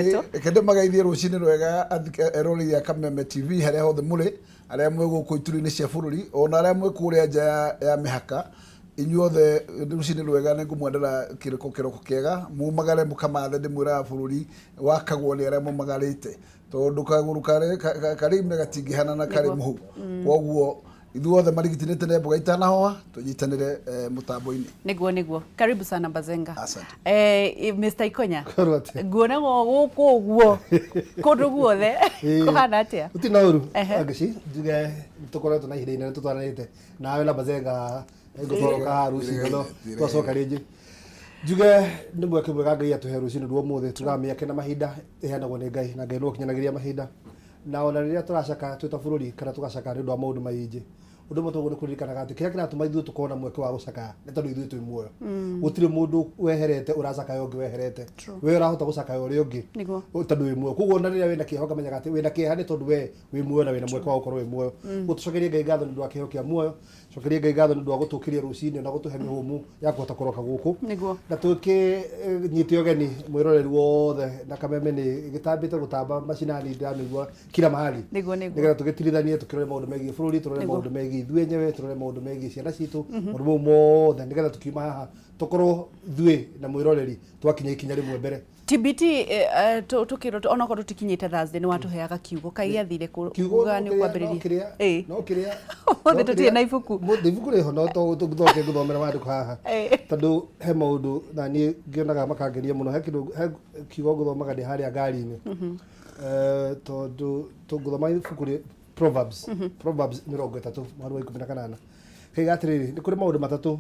Reke ndĩmageithie rũcinĩ rwega eroreri a Kameme TV harĩa hothe mũrĩ, arĩa mwĩ gũkũ ituri-inĩ cia bũrũri ona arĩa mwĩ kũrĩa nja ya mĩhaka, inyuothe rũcinĩ rwega. Nĩ ngũmwendera kĩroko kĩroko kĩega, mumagare mũkamathe. Ndĩmwĩraga bũrũri wakagwo nĩ arĩa mumagarĩte, tondũ kagũrũ karĩ ime gatingĩhana na karĩ mũhu. Koguo ithuothe marigitinĩte nĩ mboga itanahoha, tũnyitanĩre mũtambo-inĩ. Niguo, karibu sana, Bazenga. Asante. Mr Ikonya. Korwo atĩa? Nguona gũkũ ũguo kũndũ guothe kũhana atĩa? Gũtirĩ na ũru. Angĩci njuge nĩ tũkoretwo na ihinda inene tũtwaranĩte nawe na Bazenga, ngũtwaroka haha rũcinĩ no twacoka rĩngĩ. Njuge nĩ mweke mwega Ngai atũhe rũcinĩ rwa ũmũthĩ. Tugaga mĩeke na mahinda ĩheanagwo nĩ Ngai, na Ngai nĩwe ũkinyanagĩria mahinda. Na ona rĩrĩa tũracaka twĩ ta bũrũri kana tũgacaka nĩ ũndũ wa maũndũ maingĩ, ũndũ ũmwe twagĩrĩirwo nĩ kũririkanaga atĩ kĩrĩa kĩratũma ithuĩ tũkorwo na mweke wa gũcakaya nĩ tondũ ithuĩ twĩ muoyo. Gũtirĩ mũndũ weherete ũracakaya ũngĩ weherete. We ũrahota gũcakaya ũrĩa ũngĩ tondũ wĩ muoyo. Koguo ona rĩrĩa wĩna kĩeha ũkamenyaga atĩ wĩna kĩeha nĩ tondũ we wĩ muoyo na wĩna mweke wa gũkorwo wĩ muoyo. Koguo tũcokerie Ngai ngatho nĩ ũndũ wa kĩheo kĩa muoyo. Cokeria Ngai ngatho nĩ ũndũ wa gũtũkĩria rũcinĩ na gũtũhe mĩhũmũ ya kũhota kũroka gũkũ. Na tũkĩnyite ũgeni mwĩroreri wothe, na Kameme nĩ gĩtambĩte gũtamba macinani, ndĩramĩigua kila mahali. Niguo. Nĩgetha tũgĩtirithanie, tũkĩrore maũndũ megiĩ bũrũri, tũrore maũndũ megiĩ ithuĩ enyewe, tũrore maũndũ megiĩ ciana citũ, maũndũ mau mothe, nĩgetha tũkiuma haha tũkorwo ithuĩ na mwĩroreri twakinya ikinya rĩmwe mbere. TBT, tũkĩrwo onokorwo tũtikinyĩte Thursday nĩ watũheaga kiugo kaĩ gĩathire kiugo kuga no nĩ kĩrĩa- no ũkwambĩrĩria. kĩrĩa no kĩrĩa Ũmũthĩ no tũtirĩ kĩrĩa- na ibuku. Mũthĩ ibuku rĩho, no to tũgĩthoke ngũthomera maandĩko haha, tondũ he maũndũ na niĩ ngĩonaga makangeria mũno. He kĩndũ, he kiugo ngũthomaga ndĩ harĩa ngari-inĩ. Tondũ tũngũthoma ibuku rĩ Proverbs 30 mũhari wa 18, kaiga atĩrĩrĩ, nĩ kũrĩ maũndũ matatũ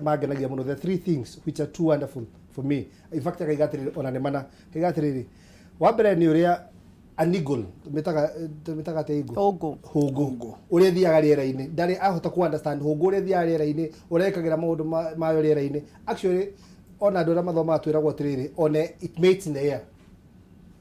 mangenagia mũno, the three things which are too wonderful for me. In fact, akaiga atĩrĩrĩ, ona nĩ mana. Kaiga atĩrĩrĩ, wa mbere nĩ ũrĩa an eagle, tũmĩtaga atĩa eagle? Hũngũ. Hũngũ ũrĩa ĩthiaga rĩera-inĩ. Ndarĩ ahota ku understand hũngũ ũrĩa ĩthiaga rĩera-inĩ, ũrĩa ĩkagĩra maũndũ mayo rĩera-inĩ. Actually, ona andũ arĩa mathomaga twĩragwo atĩrĩrĩ, one it mates in the air,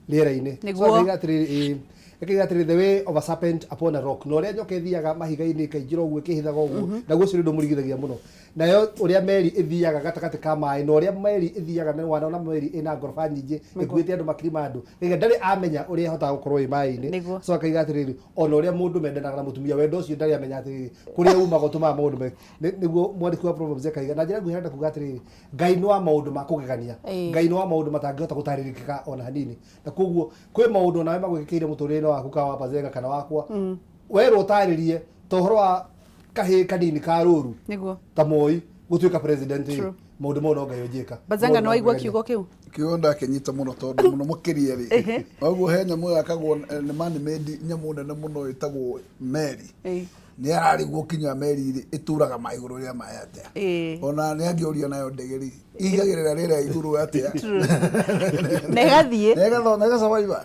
rĩera-inĩ. So akaiga atĩrĩrĩ, akaiga atĩrĩrĩ, the way of a serpent upon a rock, na ũrĩa nyoka ĩthiaga mahiga-inĩ ĩkaingĩra ũguo ĩkĩhithaga ũguo, naguo ũcio nĩ ũndũ ũmũrigithagia mũno. Nayo ũrĩa meri ĩthiaga gatagatĩ ka maĩ, na ũrĩa meri ĩthiaga, na wanona meri ĩna ngoroba nyingĩ ĩkuĩte andũ makiri ma andũ, akaiga ndarĩ amenya ũrĩa ĩhotaga gũkorwo ĩ maĩ-inĩ. So akaiga atĩrĩrĩ, ona ũrĩa mũndũ mendanaga na mũtumia, wendo ũcio ndarĩ amenya atĩrĩrĩ kũrĩa umaga ũtũmaga maũndũ me nĩguo mwandĩki wa Proverbs akaiga na njĩra nguhĩ. Arenda kuga atĩrĩrĩ, Ngai nĩ wa maũndũ ma kũgegania. Ngai nĩ wa maũndũ matangĩhota gũtarĩrĩkĩka ona hanini. Na koguo kwĩ maũndũ onawe magwĩkĩkĩire mũtũrĩre-inĩ waku, kana wa Bazenga kana wakwa, werwo ũtarĩrie ta ũhoro wa kahĩĩ kanini ka rũru ta Moi gũtuĩka president rĩ, maũndũ mau no Ngai ũnjĩka. Bazenga, nĩ waigua kiugo kĩu? Kiugo ndakĩnyita mũno, tondũ mũno makĩria rĩ, ũguo he nyamũ yakagwo nĩ man made, nyamũ nene mũno ĩtagwo meri. Nĩ ararigwo kinya meri rĩ ĩtũraga maĩ igũrũ rĩa maĩ atĩa. Ona nĩ angĩũria nayo ndege rĩ igagĩrĩra rĩera igũrũ atĩa. Na ĩgathiĩ. Na ĩgatho na ĩgasurvive.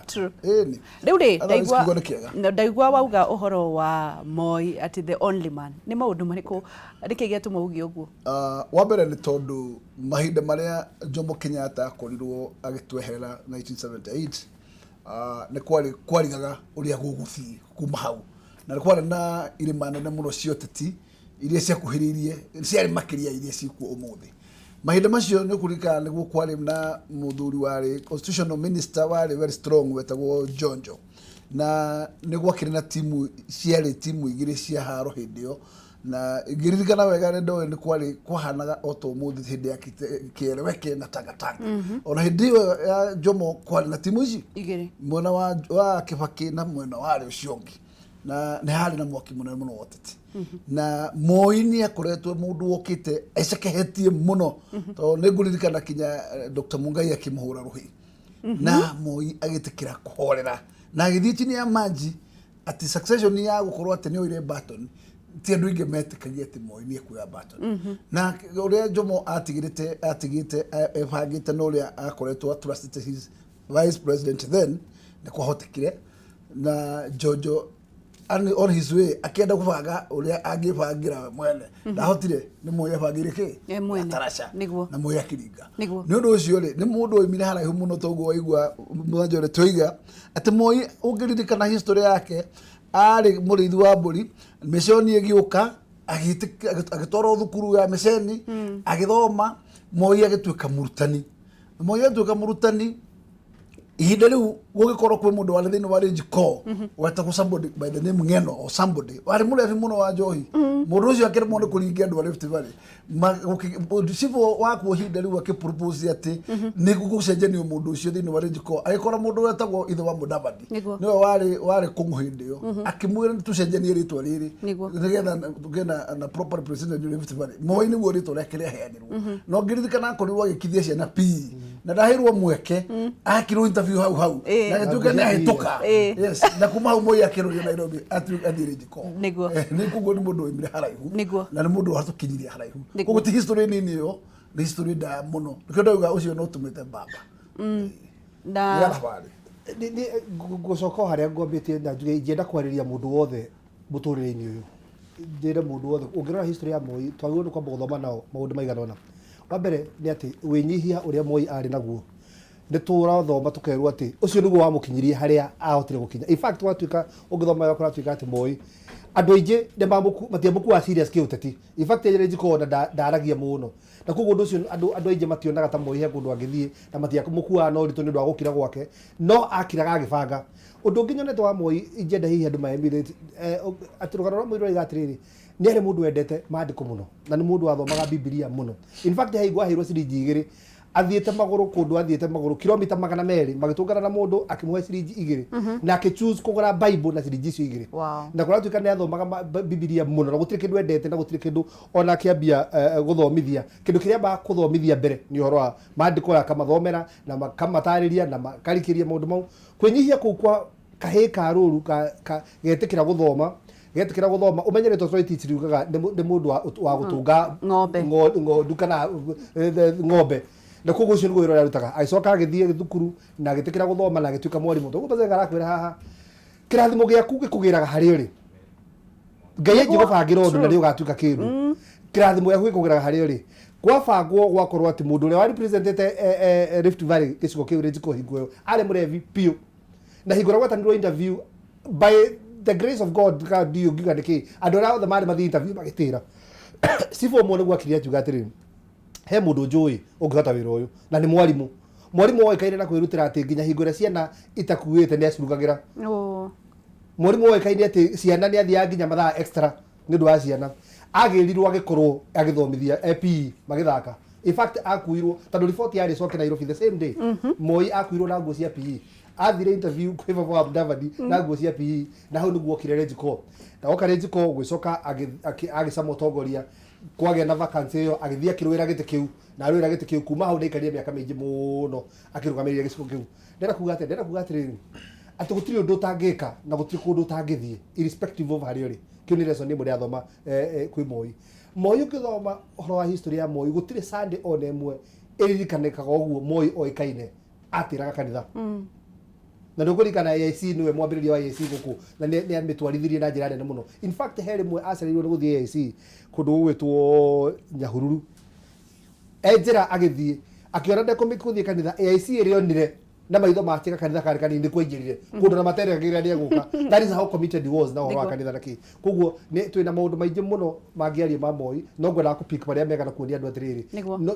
Ĩni. Rĩu rĩ, Otherwise kiugo nĩ kĩega. Ndaigua wauga ũhoro wa Moi atĩ the only man. Nĩ maũndũ marĩkũ, nĩkĩ gĩatũma uge ũguo? Ah, wa mbere nĩ tondũ mahinda marĩa Jomo Kenyatta akorirwo agĩtweherera 1978, nĩ kwarĩ kwarigaga ũrĩa gũgũthiĩ kuma hau, na nĩ kwarĩ na irĩma nene mũno cia ũteti iria ciakuhĩrĩirie, ciarĩ makĩria iria ciĩkuo ũmũthĩ. Mahinda macio nĩ ũkũririkana nĩguo kwarĩ na mũthuri warĩ constitutional minister warĩ very strong wetagwo Njonjo, na nĩ gwakĩrĩ na timu, ciarĩ timu igĩrĩ cia haro hĩndĩ ĩyo. Na ngĩririkana wega nĩ ndoĩ nĩ kwarĩ kwahanaga o ta ũmũthĩ hĩndĩ ya kĩeleweke na tangatanga. Ona hĩndĩ ĩyo ya Jomo kwarĩ na timu ici igĩrĩ, mwena wa Kibaki na mwena wa ũcio ũngĩ, na nĩ harĩ na mwaki mũnene mũno wa ũteti. Na Moi nĩ akoretwo mũndũ wokĩte ecekehetie mũno, tondũ nĩ ngũririkana kinya Dr. Mungai akĩmũhũra rũhĩ, na Moi agĩtĩkĩra kũhorera na agĩthiĩ chini ya maji atĩ succession ya gũkorwo atĩ nĩ oire baton. Ti andũ aingĩ metĩkagia atĩ Moi nĩ ekuoya baton, na ũrĩa Jomo atigĩrĩte atigĩte ebangĩte na ũrĩa akoretwo trusted his vice president then, nĩ kwahotekire. Na Jojo on his way akĩenda gũbanga ũrĩa angĩbangĩra we mwene, ndahotire. Nĩ Moi abangĩire kĩ E mwene. Gatarasha. Na Moi akĩringa. Nĩ ũndũ ũcio rĩ, nĩ mũndũ oimire haraihu mũno, toguo waigua mũthenya ũrĩa twoiga atĩ Moi, ũngĩririkana history yake, arĩ mũrĩithi wa mbũri, mĩconi ĩgĩũka, agĩtwarwo thukuru ya mĩceni agĩthoma. Moi agĩtuĩka mũrutani. Moi atuĩka mũrutani. Ihinda rĩu gũgĩkorwo kwĩ mũndũ warĩ thĩinĩ wa Range Core wetagwo somebody by the name Ng'eno or somebody, warĩ mũrebi mũno wa njohi. Mũndũ ũcio akĩremwo nĩ kũringia andũ a Rift Valley. Cibũ wakuo ihinda rĩu akĩpropose atĩ nĩ gũcenjanio mũndũ ũcio thĩinĩ wa Range Core, agĩkora mũndũ wetagwo ithe wa Mudavadi, nĩwe warĩ kũng'ũ hĩndĩ ĩyo, akĩmwĩra nĩ tũcenjanie rĩtwa rĩrĩ nĩgetha tũgĩe na proper representation Rift Valley. Moi nĩguo rĩtwa rĩake rĩaheanirwo, no ngĩririkana akorirwo agĩkithia ciana PE na ndaheirwo mweke, akirwo interview hau hau na gĩtuĩka nĩ ahĩtũka. Yes, na kuma hau Moi akĩrũrio Nairobi athiĩ Range Core. Nĩ koguo nĩ mũndũ waimire haraihu na nĩ mũndũ watũkinyirie haraihu. Koguo ti history nini ĩyo, nĩ history ndaya mũno. Nĩkĩo ndauga ũcio no tũmĩte baba. Na nĩ thabarĩ. Ngũcoka o harĩa ngwambĩtie na njuge ingĩenda kwarĩria mũndũ wothe mũtũrĩre-inĩ ũyũ, njĩre mũndũ wothe ũngĩrora history ya Moi, twagĩrĩirwo nĩ kwamba gũthoma nao maũndũ maigana ũna. Wa mbere nĩ atĩ wĩnyihia ũrĩa Moi arĩ naguo, nĩ tũrathoma tũkerwo atĩ ũcio nĩguo wamũkinyirie harĩa ahotire gũkinya. In fact, watuĩka ũngĩthoma wega kũratuĩka atĩ Moi andũ aingĩ matiamũkuaga serious kĩũteti. In fact, Range Core ona ndaragia mũno, na koguo ũndũ ũcio andũ aingĩ mationaga ta Moi he kũndũ angĩthiĩ, na matiamũkuaga na ũritũ nĩ ũndũ wa gũkira gwake, no akiraga agĩbanga. Ũndũ ũngĩ nyonete wa Moi ingĩenda hihi andũ ma emulate, atĩ rũgano rwa Moi rũraiga atĩrĩrĩ, nĩ arĩ mũndũ wendete maandĩko mũno na nĩ mũndũ wathomaga Bibilia mũno. In fact, he hingo aheirwo ciringi 2, athiĩte magũrũ kũndũ, athiĩte magũrũ kilomita 200, magĩtũngana na mũndũ akĩmũhe ciringi 2 na akĩ choose kũgũra Bible na ciringi icio 2. Na kũratuĩka nĩ athomaga Bibilia mũno na gũtirĩ kĩndũ endete, na gũtirĩ kĩndũ ona akĩambia gũthomithia, kĩndũ kĩrĩa ambaga kũthomithia mbere nĩ ũhoro wa maandĩko, akamathomera na makamatarĩria na makarikĩria maũndũ mau. Kwĩnyihia kũu kwa kahĩĩ ka rũru ka getĩkĩra gũthoma, getĩkĩra gũthoma, ũmenye rĩtwa Toroitich riugaga nĩ mũndũ wa gũtũnga ng'ombe. Ng'ondu kana ng'ombe, na koguo ũcio nĩguo wĩra ũrĩa arutaga. Agĩcoka agĩthiĩ thukuru na agĩtĩkĩra gũthoma na agĩtuĩka mwarimũ. Toguo Bazenga arakwĩra haha, kĩrathimo gĩaku gĩkũgĩraga harĩa ũrĩ. Ngai anjie gũbangĩra ũndũ na nĩ ũgatuĩka kĩndũ. Kĩrathimo gĩaku gĩkũgĩraga harĩa ũrĩ. Gwabangwo gwakorwo atĩ mũndũ ũrĩa wa representete Rift Valley gĩcigo kĩu Range Core hingo ĩyo arĩ mũrebi biũ, na hingo ĩrĩa gwetanirwo interview, by the grace of God, ka ndiũ ngiuga nĩkĩ, andũ arĩa othe marĩ mathiĩ interview magĩtĩra cibũ ũmwe nĩguo akire akiuga atĩrĩrĩ, he mũndũ njũĩ ũngĩhota wĩra ũyũ, na nĩ mwarimũ. Mwarimũ woĩkaine na kwĩrutĩra atĩ nginya hingo ĩrĩa ciana itakuĩte nĩ acirugagĩra. Mwarimũ woĩkaine atĩ ciana nĩ athiaga nginya mathaa extra nĩ ũndũ wa ciana. Agĩrirwo agĩkorwo agĩthomithia PE magĩthaka. In fact, akuirwo tondũ riboti yarĩ coke Nairobi the same day. Moi akuirwo na nguo cia PE, athire interview kwĩ baba wa Mudavadi na nguo cia PE, na hau nĩguo okire Range Core. Na oka Range Core gwĩcoka agĩcama ũtongoria, kwagĩa na vacancy ĩyo, agĩthiĩ akĩrũĩra gĩtĩ kĩu na arũĩra gĩtĩ kĩu. Kuma hau nĩaikarire mĩaka mĩingĩ mũno akĩrũgamĩrĩra gĩcigo kĩu. Ndĩrenda kuga atĩa? Ndĩrenda kuga atĩrĩrĩ, atĩ gũtirĩ ũndũ ũtangĩka na gũtirĩ kũndũ ũtangĩthiĩ irrespective of harĩa ũrĩ. Kĩu nĩ lesson ĩmwe ndĩrathoma kwĩ Moi. Moi, ũkĩthoma ũhoro wa history ya Moi, gũtirĩ Sunday ona ĩmwe ĩririkanĩkaga ũguo Moi oĩkaine atĩraga kanitha. Na nĩ ũkũririkana AIC, nĩwe mwambĩrĩria wa AIC gũkũ, na nĩ amĩtwarithirie na njĩra nene mũno. In fact, he rĩmwe acereirwo nĩ gũthiĩ AIC kũndũ gũgwĩtwo Nyahururu, e njĩra agĩthiĩ akĩona ndekũmĩ gũthiĩ kanitha AIC ĩrĩa onire na maitho make kanitha karĩ kanini nĩkuo aingĩrire kũndũ na materĩgagĩrĩra nĩ egũka. That is how committed he was na ũhoro wa kanitha na kĩ. Koguo nĩ twĩna maũndũ maingĩ mũno mangĩario ma Moi, no ngwendaga kũ pick marĩa mega na kuonia andũ atĩrĩrĩ, no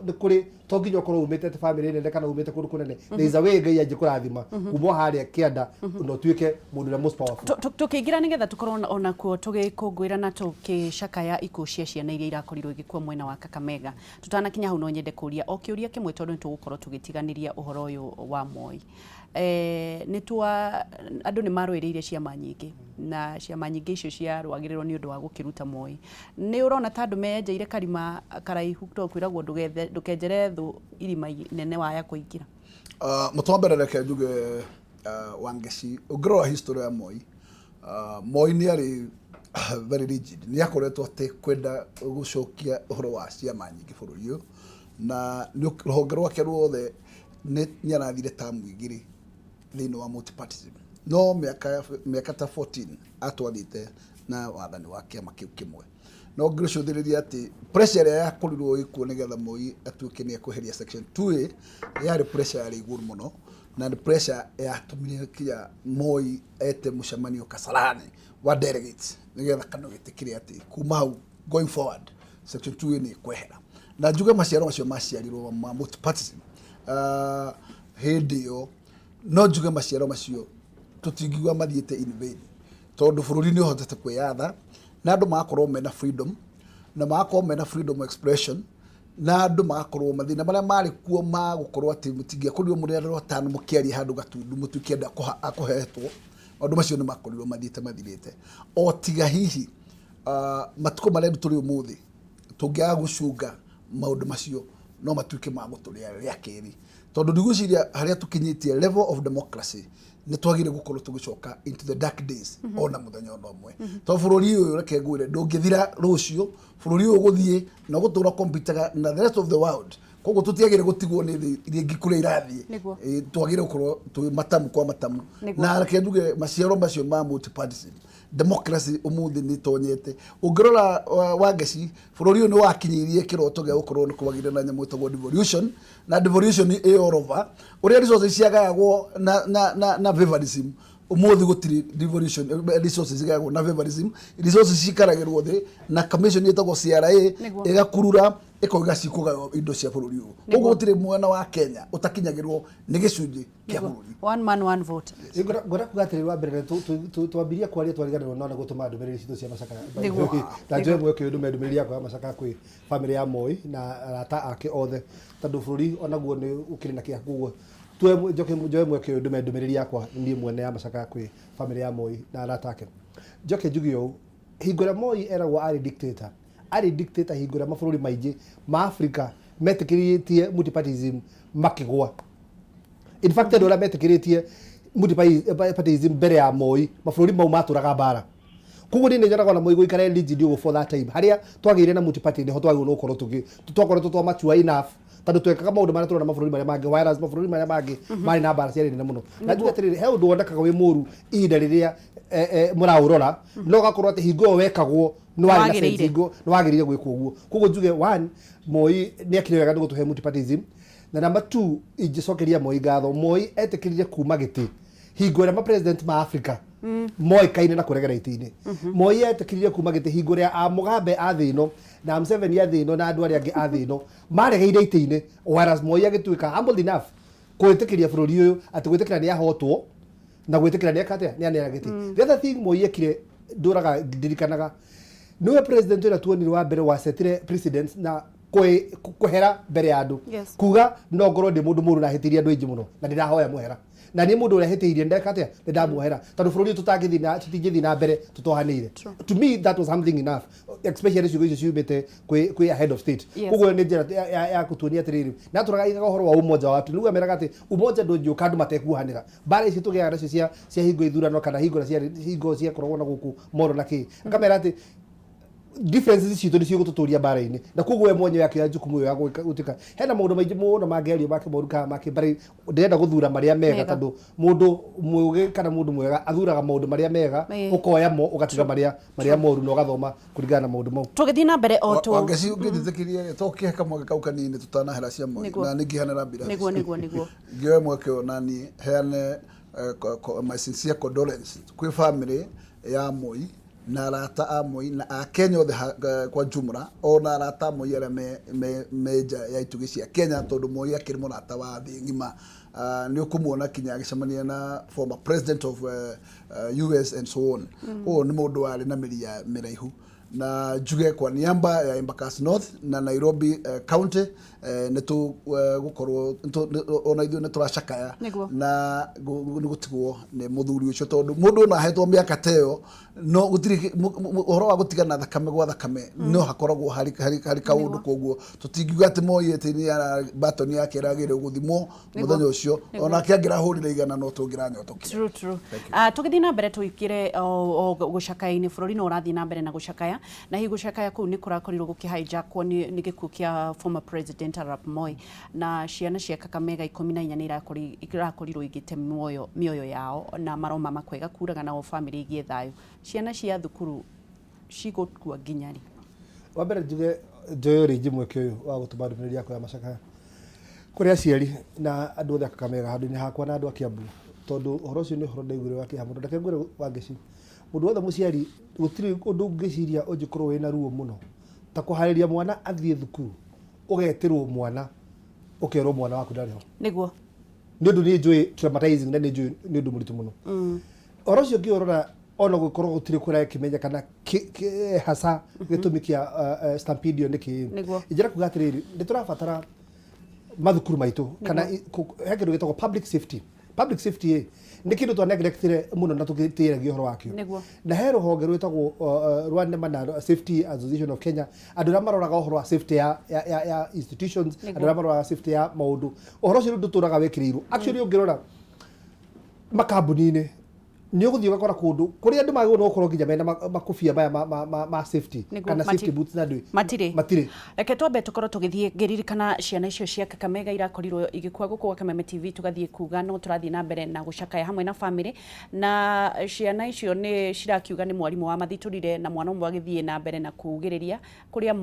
nĩ kũrĩ to nginya ũkorwo umĩte atĩ famĩlĩ nene kana umĩte kũndũ kũnene. There is a way Ngai anjĩ kũrathima kuma o harĩa kĩanda na ũtuĩke mũndũ ũrĩa most powerful. Tũkĩingĩra nĩgetha tũkorwo onakuo tũgĩkũngũĩra na tũgĩcakaya ikuũ cia ciana iria irakorirwo igĩkua mwena wa Kakamega, tũtanakinya hau no nyende kũria o kĩũria kĩmwe, tondũ nĩ tũgũkorwo tũgĩtiganĩria ũhoro ũyũ wa Moi. Nĩ twa andũ nĩ marũĩrĩire ciama nyingĩ, na ciama nyingĩ icio ciarũagĩrĩrwo nĩ ũndũ wa gũkĩruta Moi. Nĩ ũrona ta andũ meyenjeire karima karaihu, tondũ kwĩragwo ndũkenjere thũ irima inene waya kũingĩra? Mũtwe wa mbere, reke njuge, Wangeci, ũngĩrora history ya Moi, Moi nĩ arĩ very rigid, nĩ akoretwo atĩ kwenda gũcokia ũhoro wa ciama nyingĩ bũrũri ũyũ, na rũhonge rwake ruothe nĩ arathire tamu 2 thĩinĩ wa multipartyism, no mĩaka ta 14 atwathĩte na wathani wa kĩama kĩu kĩmwe. No ngĩcũthĩrĩria atĩ pressure ĩrĩa yakorirwo ĩkuo nĩgetha Moi atuĩke nĩ ekweheria section 2A yarĩ pressure yarĩ igũrũ mũno, na nĩ pressure yatũmire kinya Moi ete mũcemanio Kasarani wa delegates nĩgetha kanua gĩtĩkĩre atĩ kuma hau going forward section 2A nĩ ĩkwehera. Na njuge maciaro macio maciarirwo ma multipartyism hĩndĩ ĩyo. No njuge maciaro macio tũtingiuga mathiĩte in vain, tondũ bũrũri nĩ ũhotete kwĩyatha na andũ magakorwo mena freedom, na magakorwo mena freedom of expression, na andũ magakorwo mathĩna marĩa marĩ kuo ma gũkorwo atĩ mũtingĩakorirwo mũrĩ andũ atano mũkĩaria handũ Gatundu mũtuĩke andũ a kũhetwo. Maũndũ macio nĩ makorirwo mathiĩte mathirĩte, o tiga hihi matukũ marĩa tũrĩ ũmũthĩ tũngĩaga gũcunga maũndũ macio no matuĩke ma gũtũrĩa rĩa kerĩ, tondũ ndigwĩciria harĩa tũkinyĩtie level of democracy nĩ twagĩrĩire gũkorwo tũgĩcoka into the dark days ona mũthenya ona ũmwe, tondũ bũrũri ũyũ, reke ngwĩre, ndũngĩthira rũciũ. Bũrũri ũyũ ũgũthiĩ na ũgũtũra competaga na the rest of the world, koguo tũtiagĩrĩire gũtigwo nĩ thĩ iria ingĩ kũrĩa irathiĩ. Twagĩrĩire gũkorwo twĩ matamu kwa matamu. Na reke njuge maciaro macio ma multipartyism democracy ũmũthĩ nĩ tonyete. Ũngĩrora Wangeci, bũrũri ũyũ nĩ wakinyĩirie kĩroto gĩa gũkorwo nĩ kwagĩire na nyamũ ĩtagwo devolution, na devolution ĩ all over ũrĩa resources ciagayagwo na favorism. Ũmũthĩ gũtirĩ devolution, resources cigayagwo na favorism. Resources cikaragĩrwo thĩ na commission ĩtagwo CRA, ĩgakurura, ĩkoiga cikũgaywo indo cia bũrũri ũyũ. Koguo gũtirĩ mwena wa Kenya ũtakinyagĩrwo nĩ gĩcunjĩ kĩa bũrũri. One man, one vote. Ngwenda kuga atĩrĩrĩ, wa mbere twambirie kwaria twariganĩrwo no nĩ gũtũma ndũmĩrĩri citũ cia macakaya. Na njoe mweke ũyũ ndũme ndũmĩrĩri yakwa ya macakaya kwĩ bamĩrĩ ya Moi na arata ake othe, tondũ bũrũri onaguo nĩ ũkĩrĩ na kĩeha. Koguo njoke njoe mweke ũyũ ndũme ndũmĩrĩri yakwa niĩ mwene ya macakaya kwĩ bamĩrĩ ya Moi na arata ake. Njoke njuge ũũ, hingo ĩrĩa Moi eragwo arĩ dictator, arĩ dictator hingo ĩrĩa mabũrũri maingĩ ma Africa metĩkĩrĩtie multipartyism makĩgwa. In fact, andũ arĩa metĩkĩrĩtie multipartyism mbere ya Moi, mabũrũri mau matũraga mbara. Koguo niĩ nĩ nyonaga ona Moi gũikara e rigid ũguo for that time harĩa twagĩire na multiparty, nĩho twagĩrĩirwo nĩ gũkorwo tũgĩ twakoretwo twa mature enough, tondũ twekaga maũndũ marĩa tũrona mabũrũri marĩa mangĩ, whereas mabũrũri marĩa mangĩ marĩ na mbara ciarĩ nene mũno. Na njuge atĩrĩrĩ, he ũndũ wonekaga wĩ mũru ihinda rĩrĩa mũraũrora, no ũgakorwo atĩ hingo ĩyo wekagwo nĩ warĩ na Wagĩrĩire. sense, hingo nĩ wagĩrĩire gwĩkwo ũguo. Koguo njuge, one, Moi nĩ ekire wega nĩ gũtũhe multipartyism, na number two, ingĩcokeria Moi ngatho, Moi etĩkĩrire kuma gĩtĩ hingo ĩrĩa ma-president ma Africa moĩkaine na kũregera itĩ-inĩ. Moi etĩkĩrire kuma gĩtĩ hingo ĩrĩa a Mugabe a thĩ ĩno na Museveni a thĩ ĩno na andũ arĩa angĩ a thĩ ĩno maregeire itĩ-inĩ, whereas Moi agĩtuĩka humble enough gwĩtĩkĩria bũrũri ũyũ atĩ gwĩtĩkĩra nĩ ahotwo na gwĩtĩkĩra nĩ eka atĩa, nĩ aneana gĩtĩ. The other thing Moi ekire ndũraga ndirikanaga, nĩwe president ũrĩa tuonire wa mbere wasetire precedence na kwehera mbere ya andũ, kuga no ngorwo ndĩ mũndũ mũru na hĩtĩirie andũ aingĩ mũno na ndĩrahoya mũhera, na niĩ mũndũ ũrĩa hĩtĩirie ndeka atĩa, nĩ ndamuohera, tondũ bũrũri ũyũ tũtangĩthiĩ na tũtingĩthiĩ na mbere tũtohanĩire. To me that was something enough, especially ciugo icio ciumĩte kwĩ a head of state. Koguo nĩ njĩra ya gũtuonia atĩrĩrĩ, na tũraga igaga ũhoro wa umoja wa watu, nĩguo ameraga atĩ umoja ndũngĩũka andũ matekuohanĩra. Mbara ici tũgĩaga nacio cia hingo ithurano kana hingo cia hingo ciakoragwo na gũkũ moro na kĩ, akamera atĩ differences citũ nĩcio igũtũtũria mbara-inĩ, na koguo we mwenyewe akĩoya jukumu ĩyo ya gwĩka hena maũndũ maingĩ mũno mangĩario make moru kana make, but ndĩrenda gũthura marĩa mega, Mega. tondũ mũndũ mũũgĩ kana mũndũ mwega athuraga maũndũ marĩa mega, ũkoya mo ũgatiga marĩa moru na ũgathoma kũringana na maũndũ mau. Tũgĩthiĩ na mbere o tũ Wangeci, ũngĩnjĩtĩkĩria to kĩhe kamweke kau kanini tũtanahera cia Moi, na nĩ ngĩhanĩra mbira. Nĩguo. Ngĩoe mweke ũyũ na niĩ heane my sincere condolence kwĩ family ya Moi na arata a Moi na Akenya othe kwa jumla, ona arata a Moi arĩa me nja ya itugĩ cia Kenya, tondũ Moi akĩrĩ mũrata wa thĩ ng'ima. Nĩ ũkũmuona kinya agĩcemania na former president of US and so on. Ũyũ nĩ mũndũ warĩ na mĩri ya mĩraihu, na njuge kwa niaba ya Embakasi North na Nairobi County, nĩ tũgũkorwo ona ithuĩ nĩ tũracakaya na nĩ gũtigwo nĩ mũthuri ũcio, tondũ mũndũ ona ahetwo mĩaka ta ĩyo no gũtirĩ ũhoro wa gũtigana thakame gwa thakame, no hakoragwo harĩ kaũndũ. Koguo tũtingiuga atĩ Moi atĩ nĩ batoni yake ĩragĩrĩire gũthimwo mũthenya ũcio, onake angĩrahũrire 100 no tũngĩranyotokire. True. Tũgĩthiĩ na mbere tũikĩre o gũcakaya-inĩ, bũrũri no ũrathiĩ na mbere na gũcakaya, na hihi gũcakaya kũu nĩ kũrakorirwo gũkĩhijackwo nĩ gĩkuũ kĩa former president Arap Moi, na ciana cia Kakamega 14 nĩ irakorirwo igĩte mĩoyo yao, na maroma makwega kuraga nao bamĩrĩ igĩe thayũ. Ciana cia thukuru cigũkua nginya rĩ? Wa mbere njuge njoyo rĩngĩ mweke ũyũ wa gũtũma ndũmĩrĩri yakwa ya macakaya kũrĩ aciari na andũ othe a Kakamega handũ-inĩ hakwa na andũ a Kiambu, tondũ ũhoro ũcio nĩ ũhoro ndaiguire wa kĩeha mũno. Reke ngwĩre Wangeci, mũndũ wothe mũciari, gũtirĩ ũndũ ũngĩciria ũngĩkorwo wĩna ruo mũno ta kũharĩria mwana athiĩ thukuru, ũgetĩrwo mwana ũkerwo mwana waku ndarĩ ho. Nĩ ũndũ nĩ njũĩ traumatizing na nĩ njũĩ nĩ ũndũ mũritũ mũno. Ũhoro ũcio ũngĩũrora ona gũkorwo gũtirĩ kũrakĩmenya kana hasa gĩtũmi kĩa stampede ĩyo nĩ kĩĩ. Nĩguo. Ingĩenda kuga atĩrĩrĩ, nĩ tũrabatara mathukuru maitũ kana he kĩndũ gĩtagwo public safety. Public safety ĩ nĩ kĩndũ twa neglectire mũno na tũgĩtĩragia ũhoro wakĩo. Nĩguo. Na he rũhonge rwĩtagwo rwa NEMA na Safety Association of Kenya, andũ arĩa maroraga ũhoro wa safety ya institutions, andũ arĩa maroraga safety ya maũndũ. Ũhoro ũcio rĩu ndũtũraga wĩkĩrĩirwo. Actually ũngĩrora makambuni-inĩ nĩ ũgũthiĩ ũgakora kũndũ kũrĩa andũ magĩrĩirwo nĩ gũkorwo nginya mena makobia maya ma safety Nĩguo, kana safety boots na ndũĩ. Matirĩ. Matirĩ. Reke twambe tũkorwo tũgĩthiĩ ngĩririkana ciana icio cia Kakamega irakorirwo igĩkua gũkũ gwa Kameme TV, tũgathiĩ kuga no tũrathiĩ na mbere na gũcakaya hamwe na famĩlĩ, na ciana icio nĩ cirakiuga nĩ mwarimũ wamathitũrire na mwana ũmwe agĩthiĩ na mbere na kugĩrĩria kũrĩa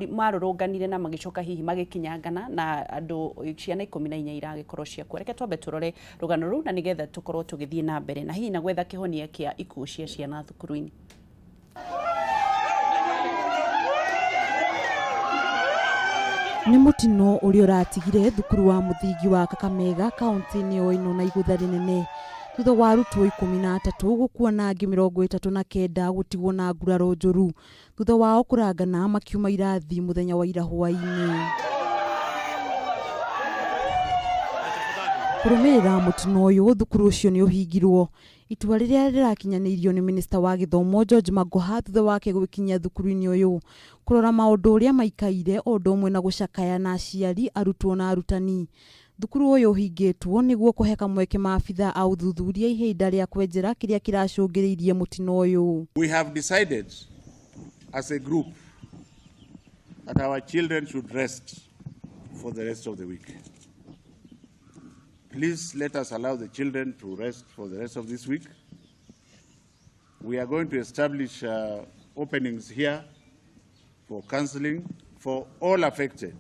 marũrũnganire na magĩcoka hihi magĩkinyangana na andũ ciana 14 iragĩkorwo ciakua. Reke twambe tũrore rũgano rũu na nĩgetha tũkorwo tũgĩthiĩ na mbere na hihi na gwetha kĩhonia kĩa ikuũ cia ciana thukuru-inĩ. Nĩ mũtino ũrĩa ũratigire thukuru wa mũthingi wa Kakamega kaunti-inĩ o ĩno na igũtha rĩnene thutha wa arutwo 13 gũkua na angĩ 39 gũtigwo na nguraro njũru thutha wao kũrangana makiuma irathi mũthenya wa ira hwaĩ-inĩ. Kũrũmĩrĩra mũtino ũyũ thukuru ũcio nĩ ũhingirwo. Itua rĩrĩa rĩrakinyanĩirio nĩ minista wa gĩthomo George Magoha thutha wake gwĩkinyia thukuru-inĩ ũyũ kũrora maũndũ ũrĩa maikaire o ũndũ ũmwe na gũcakaya na aciari, arutwo na arutani. Thukuru ũyũ ũhingĩtwo nĩguo kũhe kamweke maabitha a ũthuthuria ihinda rĩa kwenjera kĩrĩa kĩracũngĩrĩirie mũtino ũyũ. We have decided as a group that our children should rest for the rest of the week. Please let us allow the children to rest for the rest of this week. We are going to establish openings here for counseling for all affected,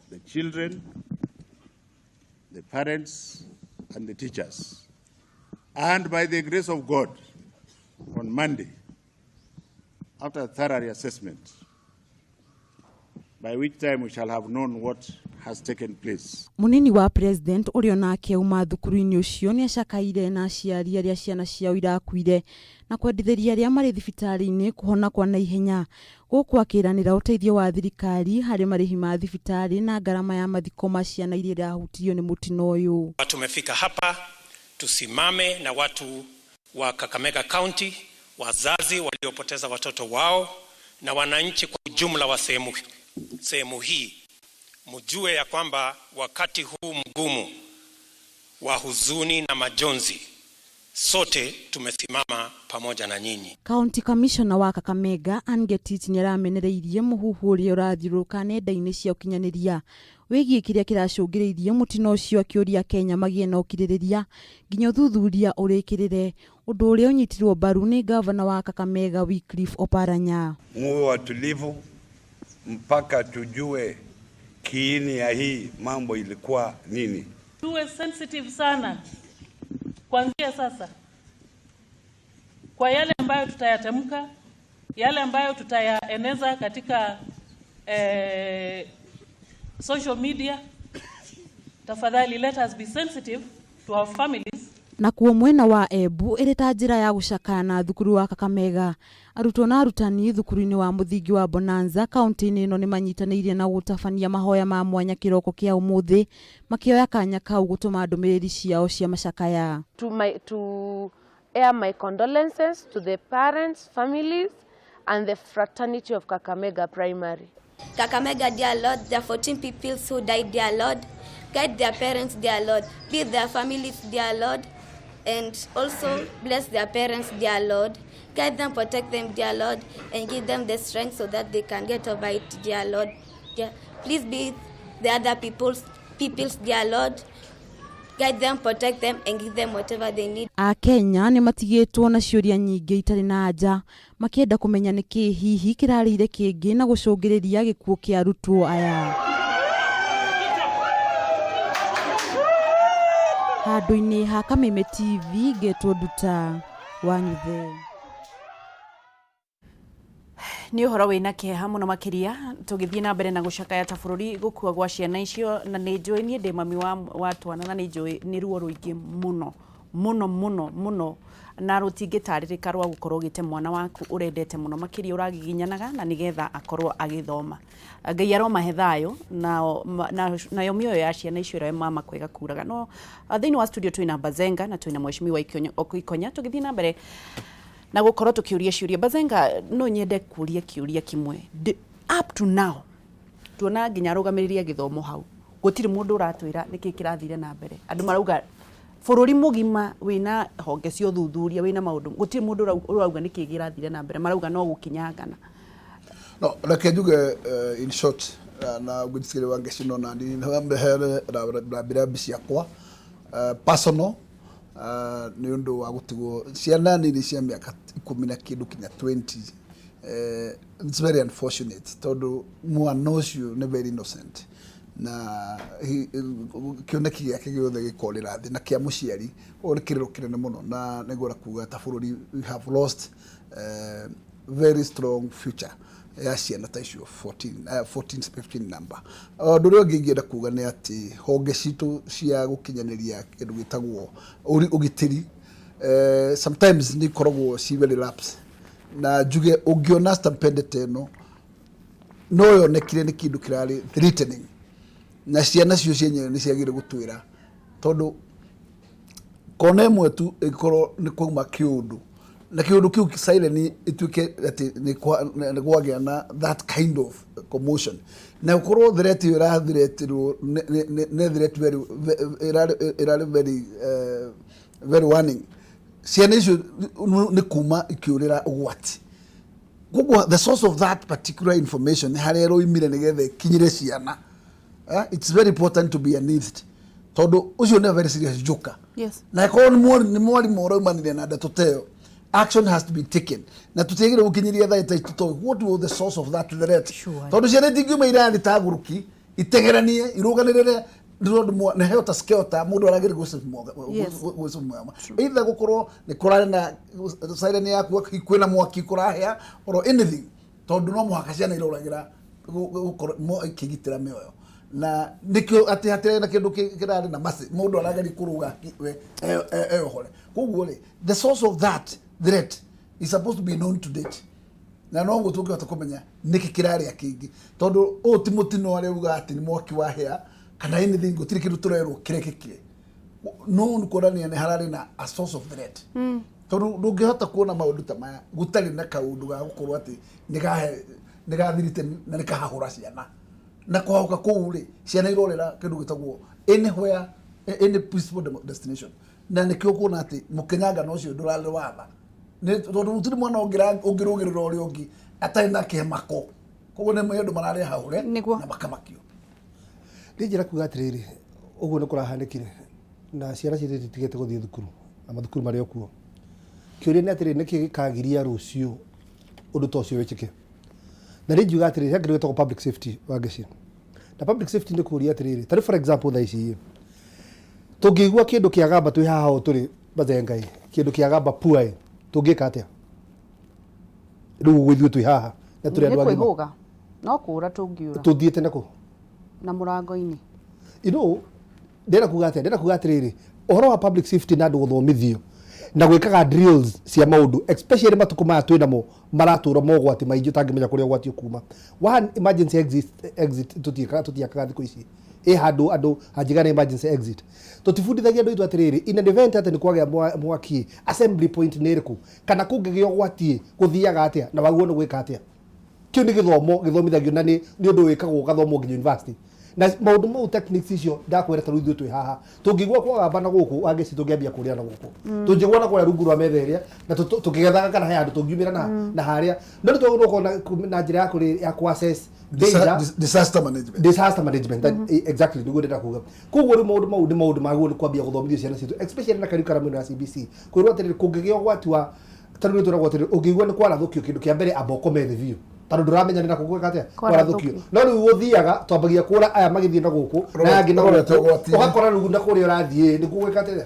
the children, the parents, and the teachers. And by the grace of God, on Monday, after a thorough assessment, by which time we shall have known what has taken place. Munini wa president ũrĩa onake auma thukuru-inĩ ũcio nĩ acakaire na aciari arĩa ciana ciao irakuire na kwendithĩria arĩa marĩ thibitarĩ-inĩ kũhona kwa naihenya gũkũ akĩranĩra ũteithio wa thirikari harĩ marĩhi ma thibitarĩ na ngarama ya mathiko ma ciana iria irahutirio nĩ mũtino ũyũ. Tumefika hapa tusimame na watu wa Kakamega County, wazazi waliopoteza watoto wao na wananchi kwa ujumla wa sehemu hii. Mjue ya kwamba wakati huu mgumu wa huzuni na majonzi, sote tumesimama pamoja na nyinyi. County Commissioner wa Kakamega Ann Ngetich nĩaramenereirie mũhuhu ũrĩa ũrathiũrũrũka nenda-inĩ cia ũkinyanĩria wĩgiĩ kĩrĩa kĩracũngĩrĩirie mũtino ũcio, akĩũria Kenya magĩe na ũkirĩrĩria nginya ũthuthuria ũrĩkĩrĩre, ũndũ ũrĩa ũnyitirwo mbaru nĩ gavana wa Kakamega Wycliffe Oparanya. Muwe watulivu mpaka tujue kiini ya hii mambo ilikuwa nini. Tuwe sensitive sana kuanzia sasa kwa yale ambayo tutayatamka, yale ambayo tutayaeneza katika social media. Tafadhali let us be sensitive to our families. Na kuo mwena wa Embu ĩrĩ ta njĩra ya gũcakaya na thukuru wa Kakamega, arutwo na arutani thukuru-inĩ wa mũthingi wa Bonanza kaunti-inĩ ĩno nĩmanyitanĩire na gũtabania mahoya ma mwanya kĩroko kĩa ũmũthĩ, makĩoya kanya kau gũtũma ndũmĩrĩri ciao cia macakaya. To air my condolences to the parents, families and the fraternity of Kakamega Primary. Kakamega, dear Lord, there are 14 people who died, dear Lord. Guide their parents, dear Lord. Be their families, dear Lord. And also bless their parents, dear Lord. Guide them, protect them, dear Lord, and give them the strength so that they can get over it, dear Lord. Yeah. Please be the other peoples, dear Lord. Guide them, protect them, and give them whatever they need. Akenya nĩ matigĩtwo na ciũria nyingĩ itarĩ na anja, makĩenda kũmenya nĩkĩ hihi kĩrarĩire kĩngĩ na gũcũngĩrĩria gĩkuũ kĩa arutwo aya. Handũ-inĩ ha Kameme TV ngetwo Nduta wa Nyuthe. Nĩ ũhoro wĩna kĩeha mũno makĩria tũgĩthiĩ na mbere na gũcakaya ta bũrũri gũkua gwa ciana icio, na nĩ njũĩ niĩ ndĩ mami wa twana, na nĩ njũĩ nĩ ruo rũingĩ mũno mũno mũno mũno na rũtingĩtarĩrĩka rwa gũkorwo ũgĩte mwana waku ũrendete mũno makĩria ũragiginyanaga na nĩgetha akorwo agĩthoma. Ngai aromahe thayũ nayo mĩoyo ya ciana icio ĩroe mama kwega kuraga. No thĩinĩ wa studio twĩna Bazenga na twĩna Mheshimiwa Ikonya tũgĩthiĩ na mbere na gũkorwo tũkĩũria ciũria. Bazenga, no nyende kũria kĩũria kĩmwe. Up to now tuona nginya arũgamĩrĩri a gĩthomo hau gũtirĩ mũndũ ũratwĩra nĩkĩ kĩrathire na mbere. Andũ marauga bũrũri mũgima wĩna honge cia ũthuthuria, wĩna maũndũ, gũtirĩ mũndũ ũrauga nĩkĩ kĩrathire na mbere, marauga no gũkinyangana. No reke njuge in short, na ngwĩciria wa ngecino na heane rambirambi ciakwa personal nĩ ũndũ wa gũtigwo ciana nini cia mĩaka 10 na kĩndũ kinya 20. It's very unfortunate tondũ mwana ũcio nĩ very innocent na kĩoneki gĩake gĩothe gĩkorĩra thĩ na kĩa mũciari. Ũguo nĩ kĩrĩro kĩnene mũno, na nĩngwenda kuga ta bũrũri we have lost very strong future ya ciana ta icio 14, 14 15 number. Ũndũ ũrĩa ũngĩ ingĩenda kuga nĩ atĩ honge citũ cia gũkinyanĩria kĩndũ gĩtagwo ũgitĩri sometimes nĩ ikoragwo ci very lapse, na njuge ũngĩona stampede ta ĩno no yonekire nĩ kĩndũ kĩrarĩ threatening, na ciana cio cienyewe nĩ ciagĩrĩire gũtwĩra, tondũ kona ĩmwe tu ĩngĩkorwo nĩ kwauma kĩũndũ na kĩũndũ kĩu siren ĩtuĩke atĩ nĩ kwagĩa na that kind of commotion, na gũkorwo threat ĩyo ĩrathreatirwo nĩ threat very ĩrarĩ very very warning. Ciana icio nĩ kuma ikĩũrĩra ũgwati. Koguo the source of that particular information harĩa ĩroimire nĩgetha ĩkinyĩre ciana, it's very important to be unearthed, tondũ ũcio nĩ a very serious joker. Na ĩkorwo nĩ mwarimũ ũraumanire na ndeto ta ĩyo, action has to be taken, na tũtiagĩrĩirwo gũkinyĩria thaa ta ici tũtoĩ what was the source of that threat. Tondũ ciana itingiuma irathi ta ngũrũki itegeranie irũganĩrĩre tondũ nĩ helter skelter, mũndũ arageria gwĩcumwa either gũkorwo nĩ kũrarĩ na siren yaku kwĩna mwaki kũrahĩa or anything, tondũ no mũhaka ciana iroragĩra gũkorwo ikĩgitĩra mĩoyo, na nĩkĩo atĩ hatirĩ na kĩndũ kĩrarĩ na masi mũndũ arageria kũrũga we eyohore. Koguo rĩ, the source of that threat is supposed to be known to date, na no ũguo tũngĩhota kũmenya nĩkĩ kĩrarĩa kĩngĩ, tondũ ũyũ ti mũtino arĩa uga atĩ nĩ mwaki wahĩa kana anything, gũtirĩ kĩndũ tũrerwo kĩrekĩkire, no nĩ kuonania nĩ hararĩ na a source of threat, tondũ ndũngĩhota kuona maũndũ ta maya gũtarĩ na kaũndũ ga gũkorwo atĩ nĩ gathirite na nĩ kahahũra ciana, na kũhahũka kũu rĩ, ciana irorĩra kĩndũ gĩtagwo anywhere, any peaceful destination, na nĩkĩo kuona atĩ mũkenyangano ũcio ndũrarĩ watha, tondũ gũtirĩ mwana ũngĩrũgĩrĩra ũrĩa ũngĩ atarĩ na kĩmako. Koguo nĩ andũ mararĩ hahũre na makamakio. Ndinjĩra kuga atĩrĩrĩ, ũguo nĩ kũrahanĩkire na ciana citũ ititigĩte gũthiĩ thukuru na mathukuru marĩ o kuo. Kĩũria nĩ atĩrĩrĩ, nĩkĩ gĩkagiria rũciũ ũndũ ta ũcio wĩkĩke? Na rĩ ngiuga atĩrĩrĩ, he kĩndũ gĩtagwo public safety, Wangeci, na public safety nĩ kũria atĩrĩrĩ, tarĩu for example thaa ici tũngĩigua kĩndũ kĩa gamba twĩ haha o tũrĩ Bazenga ĩ, kĩndũ kĩa gamba pua ĩ, tũngĩka atĩa rĩu ũguo ithuĩ twĩ haha na tũrĩ andũ agima? Kwĩhũga no kũra tũngiũra. Tũthiĩte nakũ? Na mũrango-inĩ. You know, ndĩrenda kuga atĩa? Ndĩrenda kuga atĩrĩrĩ, ũhoro wa public safety na andũ gũthomithio na gwĩkaga drills cia maũndũ, especially matukũ maya twĩ namo maratũra mogwati maingĩ ũtangĩmenya kũrĩa ũgwati ũkuma. One emergency exit tũtiakaga thikũ ici ĩ handũ andũ hanjigana emergency exit. Tũtibundithagia andũ aitũ atĩrĩrĩ, in an event atĩ nĩ kwagĩa mwaki, assembly point nĩ ĩrĩkũ, kana kũngĩgĩa ũgwati gũthiaga atĩa na wagĩrĩirwo nĩ gwĩka atĩa. Kĩu nĩ gĩthomo gĩthomithagio na nĩ ũndũ wĩkagwo ũgathomwo nginya university, na maũndũ mau techniques icio ndakwĩra. Ta rĩu ithuĩ twĩ haha tũngĩigua kwagamba na gũkũ, Wangeci, tũngĩambia kũrĩa na gũkũ, tũngĩgwa na kũrĩa rungu rwa metha ĩrĩa na tũkĩgethaga kana he handũ tũngiumĩra na harĩa, no nĩ twagĩrĩirwo gũkorwo na njĩra ya kũ assess danger. Disaster management. Disaster management, exactly, nĩguo ndĩrenda kuga. Koguo rĩu maũndũ mau nĩ maũndũ magĩrĩirwo nĩ kwambia gũthomithio ciana citũ, especially na curriculum ĩno ya CBC, kwĩrwo atĩrĩrĩ, kũngĩgĩa ũgwati wa ta rĩu twĩragwo atĩrĩrĩ, ũngĩigua nĩ kwarathũkio, kĩndũ kĩa mbere amba ũkome thĩ biũ, tondũ ndũramenya nĩ nakũ gwĩka atĩa kwarathũkio. No rĩu gũthiaga twambagia kũra aya magĩthiĩ na gũkũ na aya angĩ na Rorete gũkũ, ũgwati-inĩ. Ũgakora rĩu na kũrĩa ũrathiĩ nĩkuo gwĩka atĩa.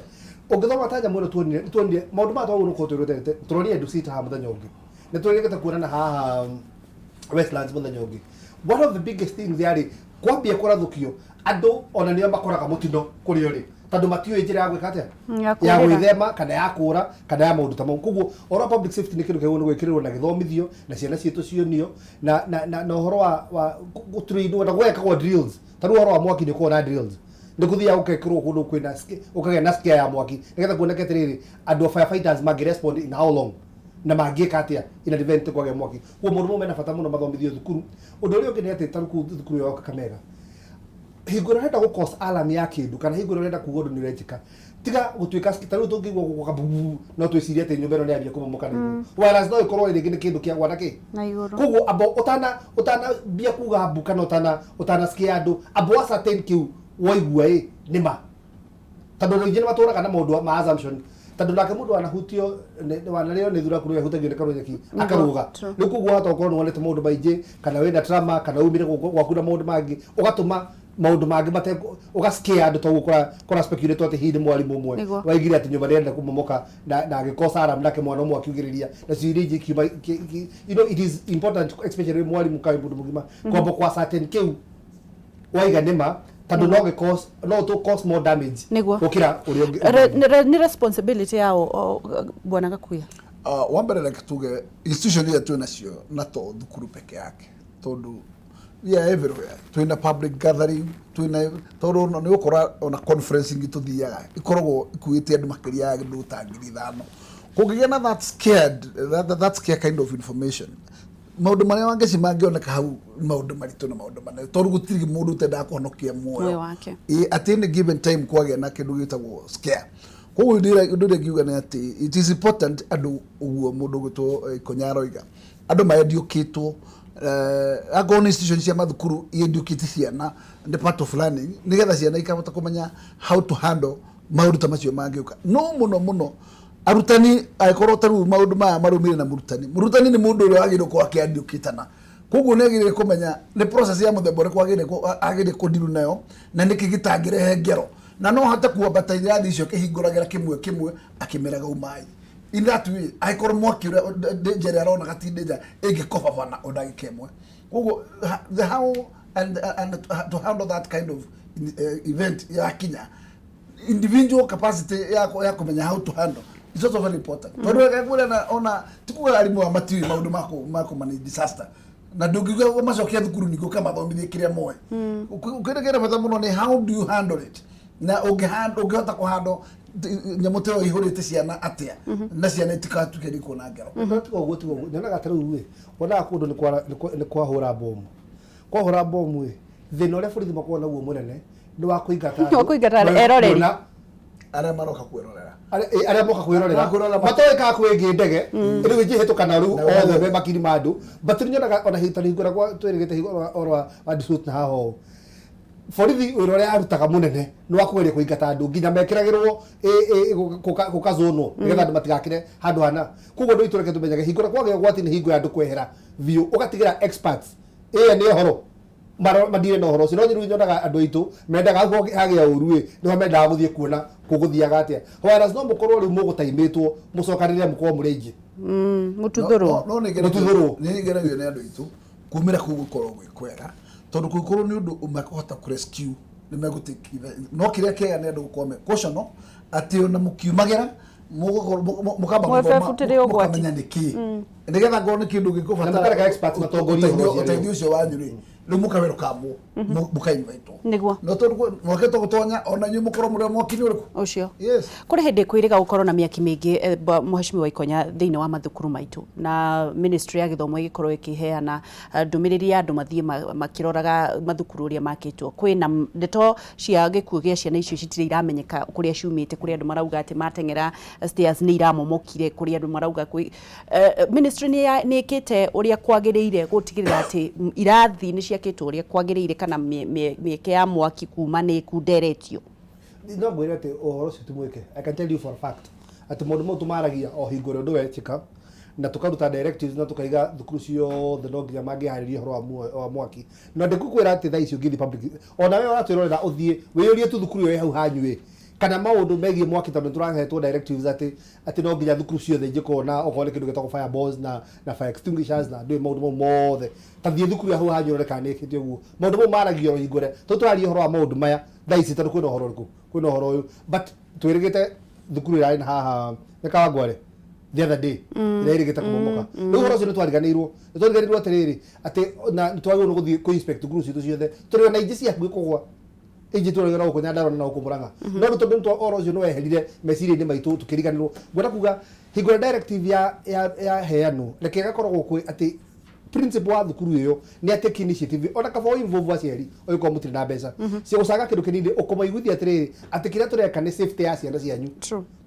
Ũngĩthoma ta nyamũ ĩno tuonire maũndũ maya twagĩrĩirwo gũkorwo twĩrutĩte. Tũronire Dusit haha mũthenya ũngĩ, nĩ tũrĩgĩte kuonana haha. Westlands muthenya ũngĩ. One of the biggest things yarĩ kwambia kũrathũkio andũ ona nĩo makoraga mũtino kũrĩa ũrĩ tondũ matiũĩ njĩra ya gwĩka atĩa, Ya ya kũũrĩra. Gwĩthema kana ya kũra kana ya maũndũ ta mau. Koguo ũhoro wa public safety nĩ kĩndũ kĩagĩrĩirwo nĩ gwĩkĩrĩrwo na gĩthomithio na ciana citũ cionio na ũhoro wa gũtrainwo na gwekagwo drills. Ta rĩu ũhoro wa mwaki nĩ ũkoragwo na drills, nĩ gũthiaga gũkekĩrwo kũndũ kwĩna ũkagĩa na scare ya mwaki nĩgetha kuoneke atĩrĩrĩ, andũ a firefighters mangĩ respond in how long na mangĩka atĩa in an event kwagĩa mwaki. Koguo maũndũ mau mena bata mũno mathomithio thukuru. Ũndũ ũrĩa ũngĩ nĩ atĩ ta rĩu kũu thukuru ya Kakamega, hingo ĩrĩa ũrenda gũ cause alarm ya kĩndũ kana hingo ĩrĩa ũrenda kuga ũndũ nĩ ũrekĩka, tiga gũtuĩka ta rĩu tũngĩigua gũka bu, no twĩcirie atĩ nyũmba ĩno nĩ yambia kũmomoka na igũrũ, whereas no ĩkorwo rĩngĩ nĩ kĩndũ kĩagwa na kĩ na igũrũ. Koguo amba ũtana mbia kuga mbu kana ũtana scare andũ, amba ascertain kĩu waigua ĩ nĩ ma, tondũ andũ aingĩ nĩ matũraga na maũndũ ma assumption, tondũ nake mũndũ wanahutio wanarĩo nĩ thuraku nĩwe ahutagio nĩ karũnyeki akarũga. Rĩu koguo wahota gũkorwo nĩ wonete maũndũ maingĩ kana wĩna trauma kana umire gwaku na maũndũ mangĩ ũgatũma maũndũ mangĩ mate ũgascare andũ toguo kũra speculate atĩ hihi nĩ mwarimũ ũmwe waigire atĩ nyũmba nĩrenda kũmomoka na agĩkosa alarm nake mwana ũmwe akiugĩrĩria nacio iria ingĩ ikiuma. It is important, especially mwarimũ kana mũndũ mũgima, kwamba kwa certain kĩu waiga nĩ ma, tondũ no gĩ no tũ cause more damage gũkĩra ũrĩa ũngĩ. Nĩ responsibility yao bwana Gakuya? Wa mbere reke tuge institution iria twĩ nacio na to thukuru peke yake, tondũ we are everywhere. Twĩna public gathering, twĩna tondũ nĩ ũgũkora ona conference ingĩ tũthiaga ikoragwo ikuĩte andũ makĩria ya andũ ta 5,000. Kũngĩgĩa na that scared that, that, that scare kind of information, maũndũ marĩa wangeci mangĩoneka hau nĩ maũndũ maritũ na maũndũ manene, tondũ gũtirĩ mũndũ ũtendaga kũhonokia muoyo muoyo wake. Ĩ, at any given time kwagĩa na kĩndũ gĩtagwo scare. Koguo ũndũ ũrĩa ingiuga nĩ atĩ it is important andũ, ũguo mũndũ ũgwĩtwo Ikonya aroiga, andũ maendiũkĩtwo, akorwo nĩ institution cia mathukuru iendiũkĩte ciana nĩ part of learning, nĩgetha ciana ikahota kũmenya how to handle maũndũ ta macio mangĩũka. No mũno mũno arutani, angĩkorwo ta rĩu maũndũ maya marũmĩrĩre na mũrutani, mũrutani nĩ mũndũ ũrĩa wagĩrĩirwo gũkorwo akĩendiũkĩtana. Koguo nĩ agĩrĩire kũmenya nĩ process ya mũthemba ũrĩkũ agĩrĩire kũndiru nayo na nĩkĩ gĩtangĩrehe ngero, na no ahote kuambata irathi icio akĩhingũragĩra kĩmwe kĩmwe akĩmeraga umai. In that way, angĩkorwo mwaki ũrĩa danger ĩrĩa aronaga ti danger ĩngĩkobabana o ndagĩka ĩmwe. Koguo the how and to handle that kind of event yakinya, individual capacity ya kũmenya how to handle is also very important, tondũ reke ngwĩre na ona ti kuga arimũ aya matiũĩ maũndũ ma kũ manage disaster, na ndũngiuga macokia thukuru ningĩ ũkamathomithie kĩrĩa moĩ. Kĩndũ kĩna bata mũno nĩ how do you handle it, na ũngĩhota kũhandle nyamũ ta ĩyo ĩihũrĩte ciana atĩa na ciana itikatuĩke nĩ kuona ngero. No tiga ũguo, tiga ũguo, nyonaga ta rĩu ĩ wonaga kũndũ nĩ kwahũra bomu, kwahũra bomu ĩ thĩna ũrĩa borithi makoragwo naguo mũnene nĩ wa kũingata Wa kũingata eroreri. Arĩa maroka kwĩrorera. Arĩa moka kwĩrorera. Kwĩrorera. Matoĩ kana kwĩ ĩngĩ ndege rĩu ĩngĩhĩtũka na rĩu othe me makiri ma andũ. But nĩ nyonaga ona hingo hingo ĩrĩa twĩrĩgĩte hingo ũhoro wa dispute na haha ũũ, borithi wĩra ũrĩa arutaga mũnene nĩ wa kũgeria kũingata andũ nginya mekĩragĩrwo gũkazonwo nĩgetha andũ matigakĩre handũ hana. Koguo andũ aitũ, reke tũmenyage hingo ĩrĩa kwagĩa ũgwati nĩ hingo ya andũ kwehera biũ, ũgatigĩra experts ĩya nĩ ũhoro mandire na ũhoro ũcio. No rĩu nyonaga andũ aitũ mendaga hau hagĩa ũru ĩ nĩho mendaga gũthiĩ kuona kũgũthiaga atĩa, whereas no mũkorwo rĩu mũgũtaimĩtwo mũcokanĩrĩre mũkorwo mũrĩ aingĩ. Mũtuthũrwo. No nĩ Mũtuthũrwo. Nĩ ngeragio nĩ andũ aitũ kumĩra kũu gũkorwo gwĩ kwega, tondũ kũngĩkorwo nĩ ũndũ mekũhota kũrescue nĩ megũtake. No kĩrĩa kĩega nĩ andũ gũkorwo me caution atĩ ona mũkiumagĩra mũgũkorwo mũkamba Mwebe gũthoma, butirĩ ũgwati. mũkamenya nĩ kĩ nĩgetha ngorwo nĩ kĩndũ Na gĩkũbatara mũkareka experts matongorie ũhoro ũcio. Ũteithio ũcio wanyu rĩ, rĩu mũkawerũkamwo mũkainvaitwo. No tondũ mwakĩte gũtonya ona inyuĩ mũkorwo mũrĩ mwaki-inĩ ũrĩkũ. Ũcio. Yes. Kũrĩ hĩndĩ kwĩrĩga gũkorwo na mĩaki mĩingĩ, mheshimiwa Ikonya, thĩinĩ wa mathukuru maitũ, na ministry ya gĩthomo ĩgĩkorwo ĩkĩheana ndũmĩrĩri ya andũ mathiĩ makĩroraga mathukuru ũrĩa makĩtwo. Kwĩna ndeto cia gĩkuũ gĩa ciana icio citirĩ iramenyeka kũrĩa ciumĩte. Kũrĩ andũ marauga atĩ mateng'era stairs nĩ iramomokire, kũrĩ andũ marauga kwĩ ministry nĩ ĩkĩte ũrĩa kwagĩrĩire gũtigĩrĩra atĩ irathi nĩ ciakĩtwo ũrĩa kwagĩrĩire kana mĩeke ya mwaki kuma nĩ ĩkunderetio? No ngwĩre atĩ ũhoro ũcio ti mwĩke. I can tell you for a fact atĩ maũndũ mau tũmaragia o hingo ĩrĩa ũndũ wekĩka na tũkaruta directives na tũkaiga thukuru ciothe no nginya mangĩharĩria ũhoro wa mwaki. Na ndĩkũkwĩra atĩ thaa ici ũngĩthiĩ public, ona we ũratwĩrorera, ũthiĩ wĩyũrie tu thukuru ĩyo ĩ hau hanyu ĩ Kana maũndũ megiĩ mwaki, tondũ nĩtũrahetwo directives atĩ no nginya thukuru ciothe ingĩkorwo na okorwo nĩ kĩndũ gĩtagwo fire balls na fire extinguishers na ndũĩ maũndũ mau mothe. Ta thiĩ thukuru ya hau hanyu ũrore kana nĩ ĩkĩte ũguo. Maũndũ mau maragio o hingo ĩrĩa tondũ tũraria ũhoro wa maũndũ maya thaa ici, tondũ kwĩna ũhoro ũrĩkũ, kwĩna ũhoro ũyũ, but twĩrĩgĩte thukuru ĩrarĩ na haha nĩ Kawangware the other day, ĩrĩa ĩrĩgĩte kũmomoka. Rĩu ũhoro ũcio nĩ twariganĩirwo atĩrĩrĩ, atĩ na nĩ twagĩrĩirwo nĩ gũthiĩ kũ inspect thukuru citũ ciothe. Tũrĩ ona ingĩ cia hakuhĩ kũgwa, ingĩ tũrĩ ona gũkũ Nyandarua na gũkũ Murang'a, no rĩu tondũ ũhoro ũcio nĩ weherire meciria-inĩ maitũ, tũkĩriganĩrwo. Ngwenda kuga hingo ĩrĩa directive ya heanwo, reke ĩgakoragwo kwĩ atĩ principal wa thukuru ĩyo nĩ atake initiative, ona kaba o involve aciari, ũgĩkorwo mũtirĩ na mbeca cia gũcanga kĩndũ kĩnini, ũkũmaiguithia atĩrĩrĩ, atĩ kĩrĩa tũreka nĩ safety ya ciana cianyu,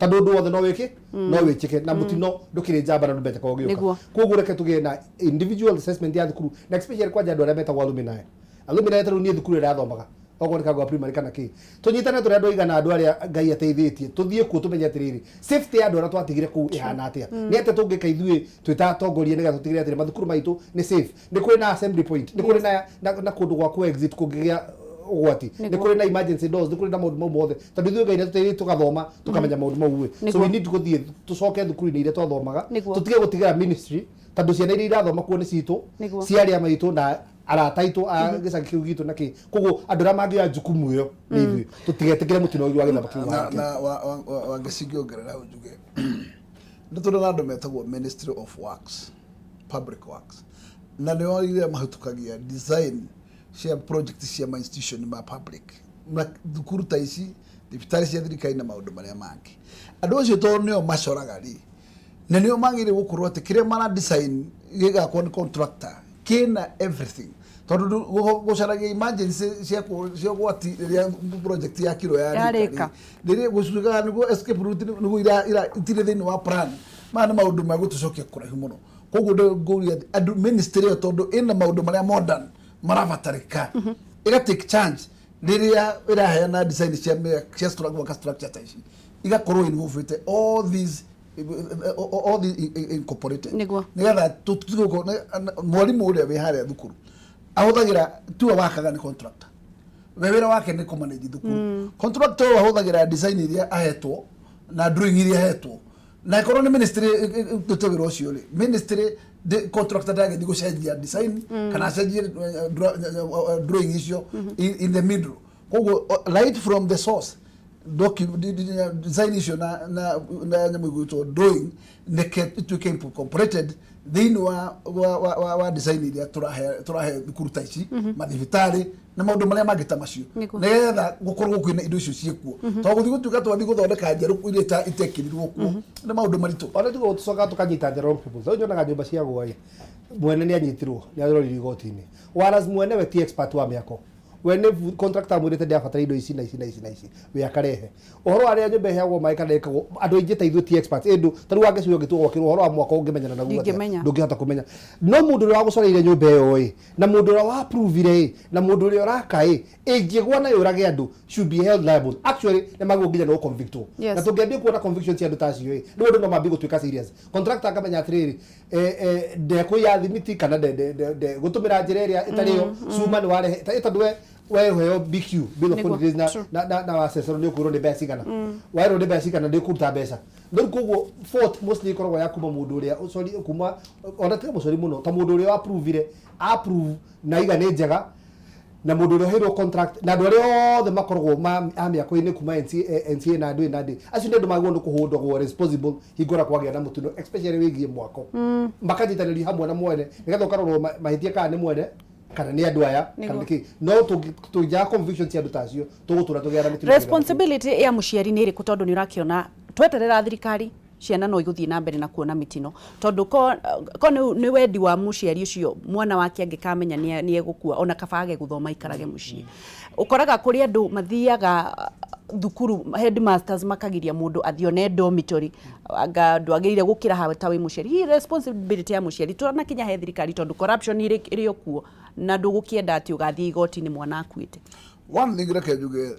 tondũ ũndũ wothe no wĩke, no wĩkĩke, na mũtino ndũkĩrĩ njamba na ndũmete ũgĩũka. Koguo reke tũgĩe na individual assessment ya thukuru, na especially kwanja andũ arĩa metagwo alumni. Ta rĩu niĩ thukuru ĩrĩa ndathomaga, okorwo nĩ Kangwa Primary kana kĩ, tũnyitane tũrĩ andũ aigana, andũ arĩa Ngai ateithĩtie, tũthiĩ kuo tũmenye atĩrĩrĩ, safety ya andũ arĩa twatigire kũu ĩhana atĩa, nĩ atĩa tũngĩka ithuĩ twĩ ta atongoria nĩgetha tũtigĩrĩre atĩrĩ mathukuru maitũ nĩ safe, nĩ kũrĩ na assembly point, nĩ kũrĩ na kũndũ gwa ku exit kũngĩgĩa ũgwati, nĩ kũrĩ na emergency doors, nĩ kũrĩ na maũndũ mau mothe, tondũ ithuĩ Ngai nĩatũteithĩtie tũgathoma, tũkamenya maũndũ mau ĩ. So we need gũthiĩ tũcoke thukuru-inĩ iria twathomaga, tũtige gũtigĩra ministry, tondũ ciana iria irathoma kuo nĩ citũ, cia arĩa maitũ na arata aitũ a gĩcagi kĩu gitũ na kĩ. Koguo andũ arĩa mangĩoya jukumu ĩyo nĩ ithuĩ, tũtigetĩkĩre mũtino ũyũ wa gĩthama kĩu na ũhanĩke. Na wangĩcingĩongerera hau njuge nĩ tũrĩ na andũ metagwo Ministry of Works, Public Works, na nĩo iria mahĩtũkagia design cia project cia ma institution ma public na thukuru ta ici, thibitarĩ cia thirikari na maũndũ marĩa mangĩ. Andũ acio tondũ nĩo macoraga rĩ, na nĩo magĩrĩire gũkorwo atĩ kĩrĩa mara design gĩgakorwo nĩ contractor kĩna everything, tondũ gũcaragia emergency cia ũgwati rĩrĩa project ya kiro yarĩka. Yarĩka. Rĩrĩa gũcugaga nĩguo escape route nĩguo itirĩ thĩinĩ wa plan. Maya nĩ maũndũ ma gũtũcokia kũraihu mũno. Koguo ngũria andũ ministry ĩyo, tondũ ĩna maũndũ marĩa modern marabatarĩka, ĩga take chance rĩrĩa ĩraheana design cia gwaka structure ta ici, igakorwo involved all these incorporated, nĩgetha tũtige mwarimũ ũrĩa wĩ harĩa thukuru ahũthagĩra tiwe wakaga, nĩ contractor. We wĩra wake nĩ kũmanage thukuru. Contractor ũyũ ahũthagĩra design iria ahetwo na drawing iria ahetwo, na ĩkorwo nĩ ministry ĩtute wĩra ũcio rĩ, ministry contractor ndagĩthiĩ gũcenjia design kana acenjie drawing icio in the middle. Koguo right from the source, design icio na nyamũ igwĩtwo drawing nĩke ituĩke incorporated thĩinĩ wa design iria tũrahe thukuru ta ici, mathibitarĩ na maũndũ marĩa mangĩ ta macio, nĩgetha gũkorwo kwĩna indo icio ciĩkuo, tondũ gũthiĩ gũtuĩka twathiĩ gũthondeka njerũ iria itekĩrirwo kuo nĩ maũndũ maritũ. Ona tigo tũcokaga tũkanyita the wrong people. Rĩu nyonaga nyũmba cia gwa ĩ, mwene nĩ anyitirwo, nĩ aroririo igoti-inĩ, whereas mwene we ti expert wa mĩako. We nĩ contractor amwĩrĩte ndĩrabatara indo ici na ici na ici na ici, we akarehe. Ũhoro wa rĩrĩa nyũmba ĩheagwo maĩ kana ĩkagwo, andũ aingĩ ta ithuĩ ti experts. Ĩndũ ta rĩu wangĩcigo ũngĩtua gwakĩrwo ũhoro wa mwako, ũngĩmenyana naguo atĩa? Ndingĩmenya. Ndũngĩhota kũmenya. No mũndũ ũrĩa wagũcoreire nyũmba ĩyo ĩ, na mũndũ ũrĩa wa approve ĩ, na mũndũ ũrĩa ũraka ĩ, ĩngĩgwa na yũrage andũ, should be held liable. Actually nĩ magwo nginya nĩ gũconvictwo. Na tũngĩambia kuona conviction cia andũ ta acio ĩ, rĩu andũ no mambie gũtuĩka serious. Contractor akamenya atĩrĩrĩ, ndekũiya thimiti kana gũtũmĩra njĩra ĩrĩa ĩtarĩ yo, cuma nĩ warehe tondũ we ũheo BQ, bill of quantities, na na wacecerwo nĩ ũkwĩrwo nĩ mbeca cigana, werwo nĩ mbeca cigana, nĩ ũkũruta mbeca. Rĩu koguo fault mostly ĩkoragwo ya kuma mũndũ ũrĩa ũcori, kuma ona tiga mũcori mũno, ta mũndũ ũrĩa approve approve na iga nĩ njega, na mũndũ ũrĩa ũheirwo contract, na andũ arĩa othe makoragwo a mĩako-inĩ kuma NCA, NCA na andũ na andũ acio nĩ andũ magĩrĩirwo nĩ kũhũndagwo responsible hingo ĩrĩa kwagĩa na mũtino, especially wĩgiĩ mwako, makanyitanĩrio hamwe na mwene nĩgetha ũkarorwo mahĩtia kana nĩ mwene kana nĩ andũ aya kana nĩ kĩ. No tũngĩaga conviction cia andũ ta acio, tũgũtũra tũgĩaga na mĩtino. Responsibility ya mũciari nĩ ĩrĩkũ? Tondũ nĩ ũrakĩona tweterera thirikari, ciana no igũthiĩ na mbere na kuona mĩtino, tondũ ko nĩ wendi wa mũciari ũcio mwana wake angĩkamenya nĩ egũkua, ona kaba age gũthoma, aikarage mũciĩ. Ũkoraga kũrĩ andũ mathiaga thukuru, headmasters makagiria mũndũ athiĩ one dormitory, anga ndwagĩrĩire gũkĩra hawe ta wĩ mũciari. Hihi responsibility ya mũciari tũranakinya he thirikari, tondũ corruption ĩrĩ o kuo na ndũgũkĩenda atĩ ũgathiĩ igoti-inĩ mwana akuĩte? One thing, reke njuge,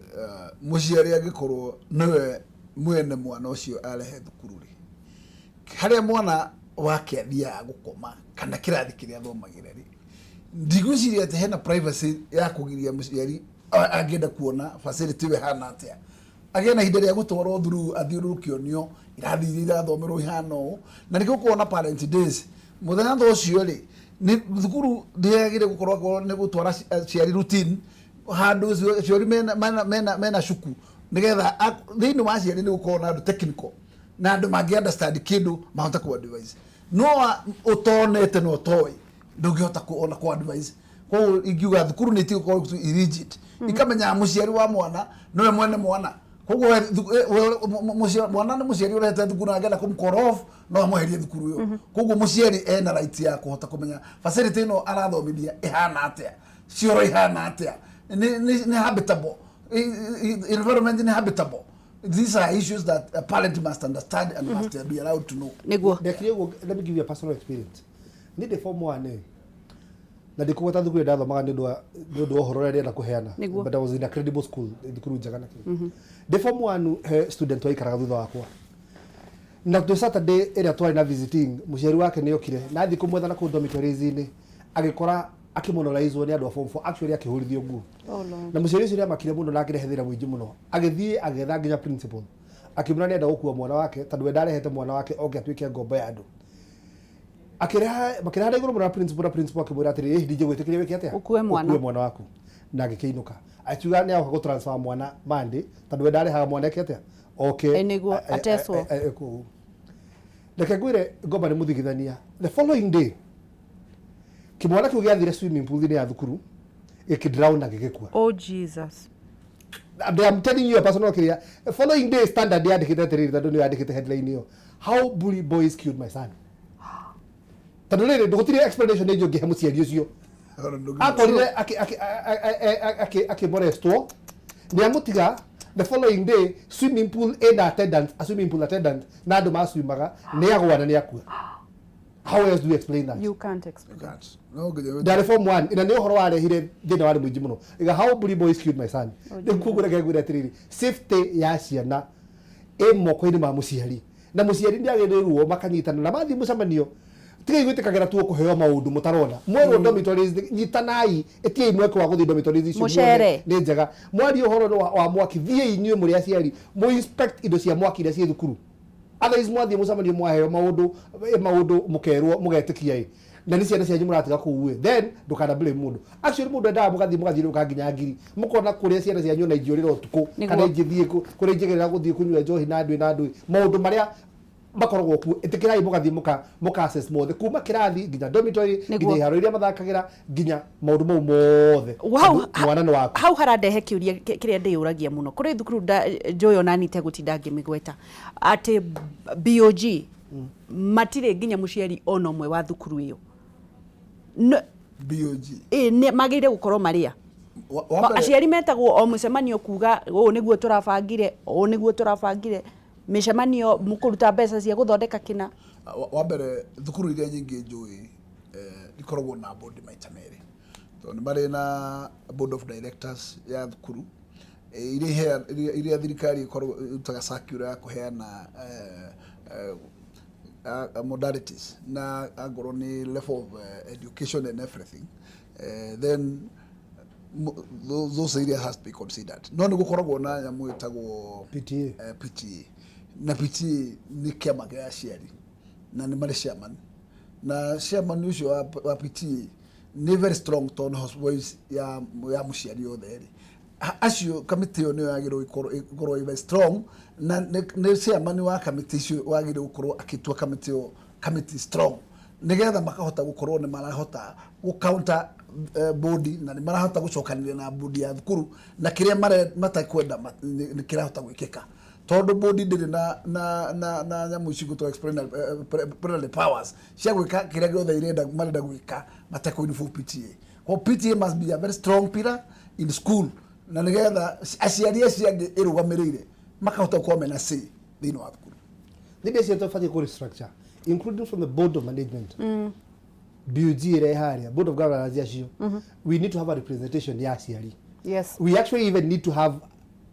mũciari angĩkorwo nĩwe mwene mwana ũcio arehe thukuru rĩ, harĩa mwana wake athiaga gũkoma kana kĩrathi kĩrĩa athomagĩra rĩ, ndigwĩciria atĩ hena privacy ya kũgiria mũciari angĩenda kuona facility ĩyo ĩhana atĩa. Agĩe na ihinda rĩa gũtwarwo through athiũrũrũkio nio irathi iria irathomerwo ihana ũũ, na nĩkĩo gũkoragwo na parent days. Mũthenya ta ũcio rĩ, nĩ thukuru ndĩagĩrĩire gũkorwo akorwo nĩ gũtwara aciari routine handũ aciari mena cuku, nĩgetha thĩinĩ wa aciari nĩ gũkorwo na andũ technical na andũ mangĩ understand kĩndũ mahote kũ advise. No ũtonete na ũtoĩ ndũngĩhota ona kũ advise. Koguo ingiuga thukuru nĩ itiĩ gũkorwo i rigid, ikamenya mũciari wa mwana nĩwe mwene mwana. Koguo we mwana nĩ mũciari ũrehete thukuru na angĩenda kũm call off no amweherie thukuru ĩyo. Koguo mũciari ena right ya kũhota kũmenya facility ĩno arathomithia ĩhana atĩa, cioro ihana atĩa, nĩ habitable, environment nĩ habitable. These are issues that a parent must understand and must be allowed to know. Nĩguo. Ndekire ũguo, let me give you a personal experience. Niĩ ndĩ form 1 na ndikũgweta thukuru ĩrĩa ndathomaga nĩ ũndũ wa ũhoro ũrĩa ndĩrenda kũheana. But I was in a credible school, thukuru njega na kĩ. Ndĩ form 1 he student waikaraga thutha wakwa, na twĩ Saturday ĩrĩa twarĩ na visiting, mũciari wake nĩ okire na athiĩ kũmwetha na kũu dormitories-inĩ, agĩkora akĩmonolaizwo nĩ andũ a form 4, actually akĩhũrithio nguo. Oh, Lord. Na mũciari ũcio nĩ amakire mũno na akĩrehe thĩna mũingĩ mũno. Agĩthiĩ agĩetha nginya principal, akĩmwĩra nĩ enda gũkua mwana wake tondũ we ndarehete mwana wake oke atuĩke ngombo ya andũ. Akĩreha makĩreha na igũrũ mũno na principal, na principal akĩmwĩra atĩrĩ, "Ĩ, ndingĩgwĩtĩkĩria wĩke atĩa." Ũkue mwana. Ũkue mwana waku. Na agĩkĩinũka akiuga nĩ agoka gũtransfer mwana Monday tondũ we ndarehaga mwana eke atĩa, oke Ĩ, nĩguo, ateswo. Kũu. Reke ngwĩre, ngomba nĩ mũthigithania. The following day kĩmwana kĩu gĩathire swimming pool-inĩ ya thukuru, gĩkĩdrown na gĩgĩkua. Oh Jesus. And I'm telling you a personal career. The following day Standard yandĩkĩte atĩrĩrĩ, tondũ nĩyo yandĩkĩte headline ĩyo, "How Bully Boys Killed My Son." Tondũ rĩrĩ, gũtirĩ explanation ĩngĩ ũngĩhe mũciari ũcio. Akorire akĩmorestwo nĩ amũtiga. The following day swimming pool ĩna attendant, a swimming pool attendant na andũ maswimaga, nĩ agwa na nĩ akua. How else do you explain that? You can't explain. No nginya Ndarĩ form 1 na nĩ ũhoro warehire thĩna warĩ mũingĩ mũno iga, "How Bully Boys Killed My Son." Rĩu koguo reke ngwĩre atĩrĩrĩ, safety ya ciana ĩ moko-inĩ ma mũciari, na mũciari nĩ agĩrĩirwo makanyitana na mathiĩ mũcemanio. Tigai gwĩtĩkagĩra tu kũheo maũndũ mũtarona mwerwo. Dormitories, nyitanai, ĩtiai mweke wa gũthiĩ dormitories icio muone. Mũcere. Nĩ njega mwaria ũhoro wa mwaki, thiĩi inyuĩ mũrĩ aciari mũ inspect indo cia mwaki iria ciĩ thukuru. Otherwise mwathiĩ mũcemanio mwaheo maũndũ mũkerwo mũgetĩkia ĩ na nĩ ciana cianyu mũratiga kũu ĩ, then ndũkana blame mũndũ. Actually mũndũ endaga mũgathiĩ mũgathiũrũrũka nginya ngiri, mũkona kũrĩa ciana cianyu ona ingĩũrĩra ũtukũ kana ingĩthiĩ kũrĩa ingĩgerera gũthiĩ kũnyua njohi na andũ na andũ maũndũ marĩa makoragwo kuo. Ĩtĩkĩrai mũgathiĩ mũka assess mothe kuma kĩrathi nginya dormitory, nginya iharo iria mathakagĩra, nginya maũndũ mau mothe. Tondũ mwana nĩ waku. Hau harandehe kĩũria kĩrĩa ndĩyũragia mũno. Kũrĩ thukuru njũĩ ona niĩ itegũtinda ngĩmĩgweta atĩ BOG matirĩ nginya mũciari ona ũmwe wa thukuru ĩyo. BOG? Ĩ, magĩrĩire gũkorwo marĩa Wa mbere- aciari metagwo o mũcemanio kuga ũũ nĩguo tũrabangire, ũũ nĩguo tũrabangire mĩcemanio, mũkũruta mbeca cia gũthondeka kĩna. Wa mbere, thukuru iria nyingĩ njũĩ ikoragwo na board maita merĩ, tondũ nĩ marĩ na board of directors ya thukuru iria thirikari ĩkoragwo ĩrutaga circular ya kũheana modalities na angorwo nĩ level of education and everything, then those areas has to be considered. No nĩ gũkoragwo na nyamũ ĩtagwo PTA. PTA, na PTA nĩ kĩama kĩa aciari na nĩ marĩ chairman, na chairman ũcio wa PTA nĩ very strong tondũ nĩho voice ya mũciari yothe ĩrĩ. Acio kamĩtĩ ĩyo nĩyo yagĩrĩirwo ĩkorwo ĩ very strong, na nĩ chairman wa kamĩtĩ icio wagĩrĩirwo gũkorwo akĩtua kamĩtĩ ĩyo kamĩtĩ strong, nĩgetha makahota gũkorwo nĩ marahota gũ counter board na nĩ marahota gũcokanĩrĩria na board ya thukuru, na kĩrĩa matakwenda nĩ kĩrahota gwĩkĩka, tondũ board ndĩrĩ na nyamũ ici gwĩtwo plenary powers cia gwĩka kĩrĩa gĩothe irenda marenda gwĩka matekũ involve PTA. Ko PTA must be a very strong pillar in school, na nĩgetha aciari acio angĩ ĩrũgamĩrĩire makahota gũkorwo mena say thĩinĩ wa thukuru. Nĩ ndĩciria tũbatiĩ kũ restructure, including from the board of management, BOG ĩrĩa ĩ harĩa, board of governors acio. We need to have a representation ya aciari. We actually even need to have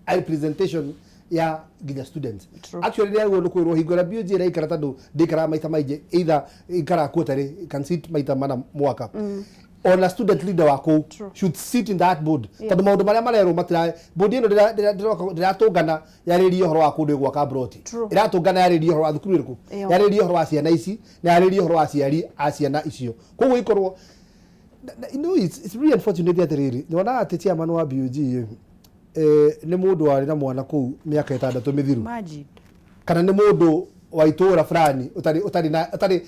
a representation ya nginya students. Actually rĩrĩa guo nĩkwĩrwo hingo ĩrĩa BOG ĩraikara, tondũ ndĩikaraga maita maingĩ, either ikaraga quarterly, can sit maita mana mwaka. Ona student leader wa kũu should sit in that board, tondũ maũndũ marĩa marerwo matira board ĩno ndĩratũngana yarĩrie ũhoro wa kũndũ gwaka broti. Ĩratũngana yarĩrie ũhoro wa thukuru ĩrĩkũ, yarĩrie ũhoro wa ciana ici na yarĩrie ũhoro wa aciari a ciana icio. Koguo ikorwo it's really unfortunate atĩrĩrĩ, nyonaga atĩ chairman wa BOG nĩ mũndũ warĩ na mwana kũu mĩaka 6 mĩthiru. Imagine. Kana nĩ mũndũ wa itũra fulani ũtarĩ na ũtarĩ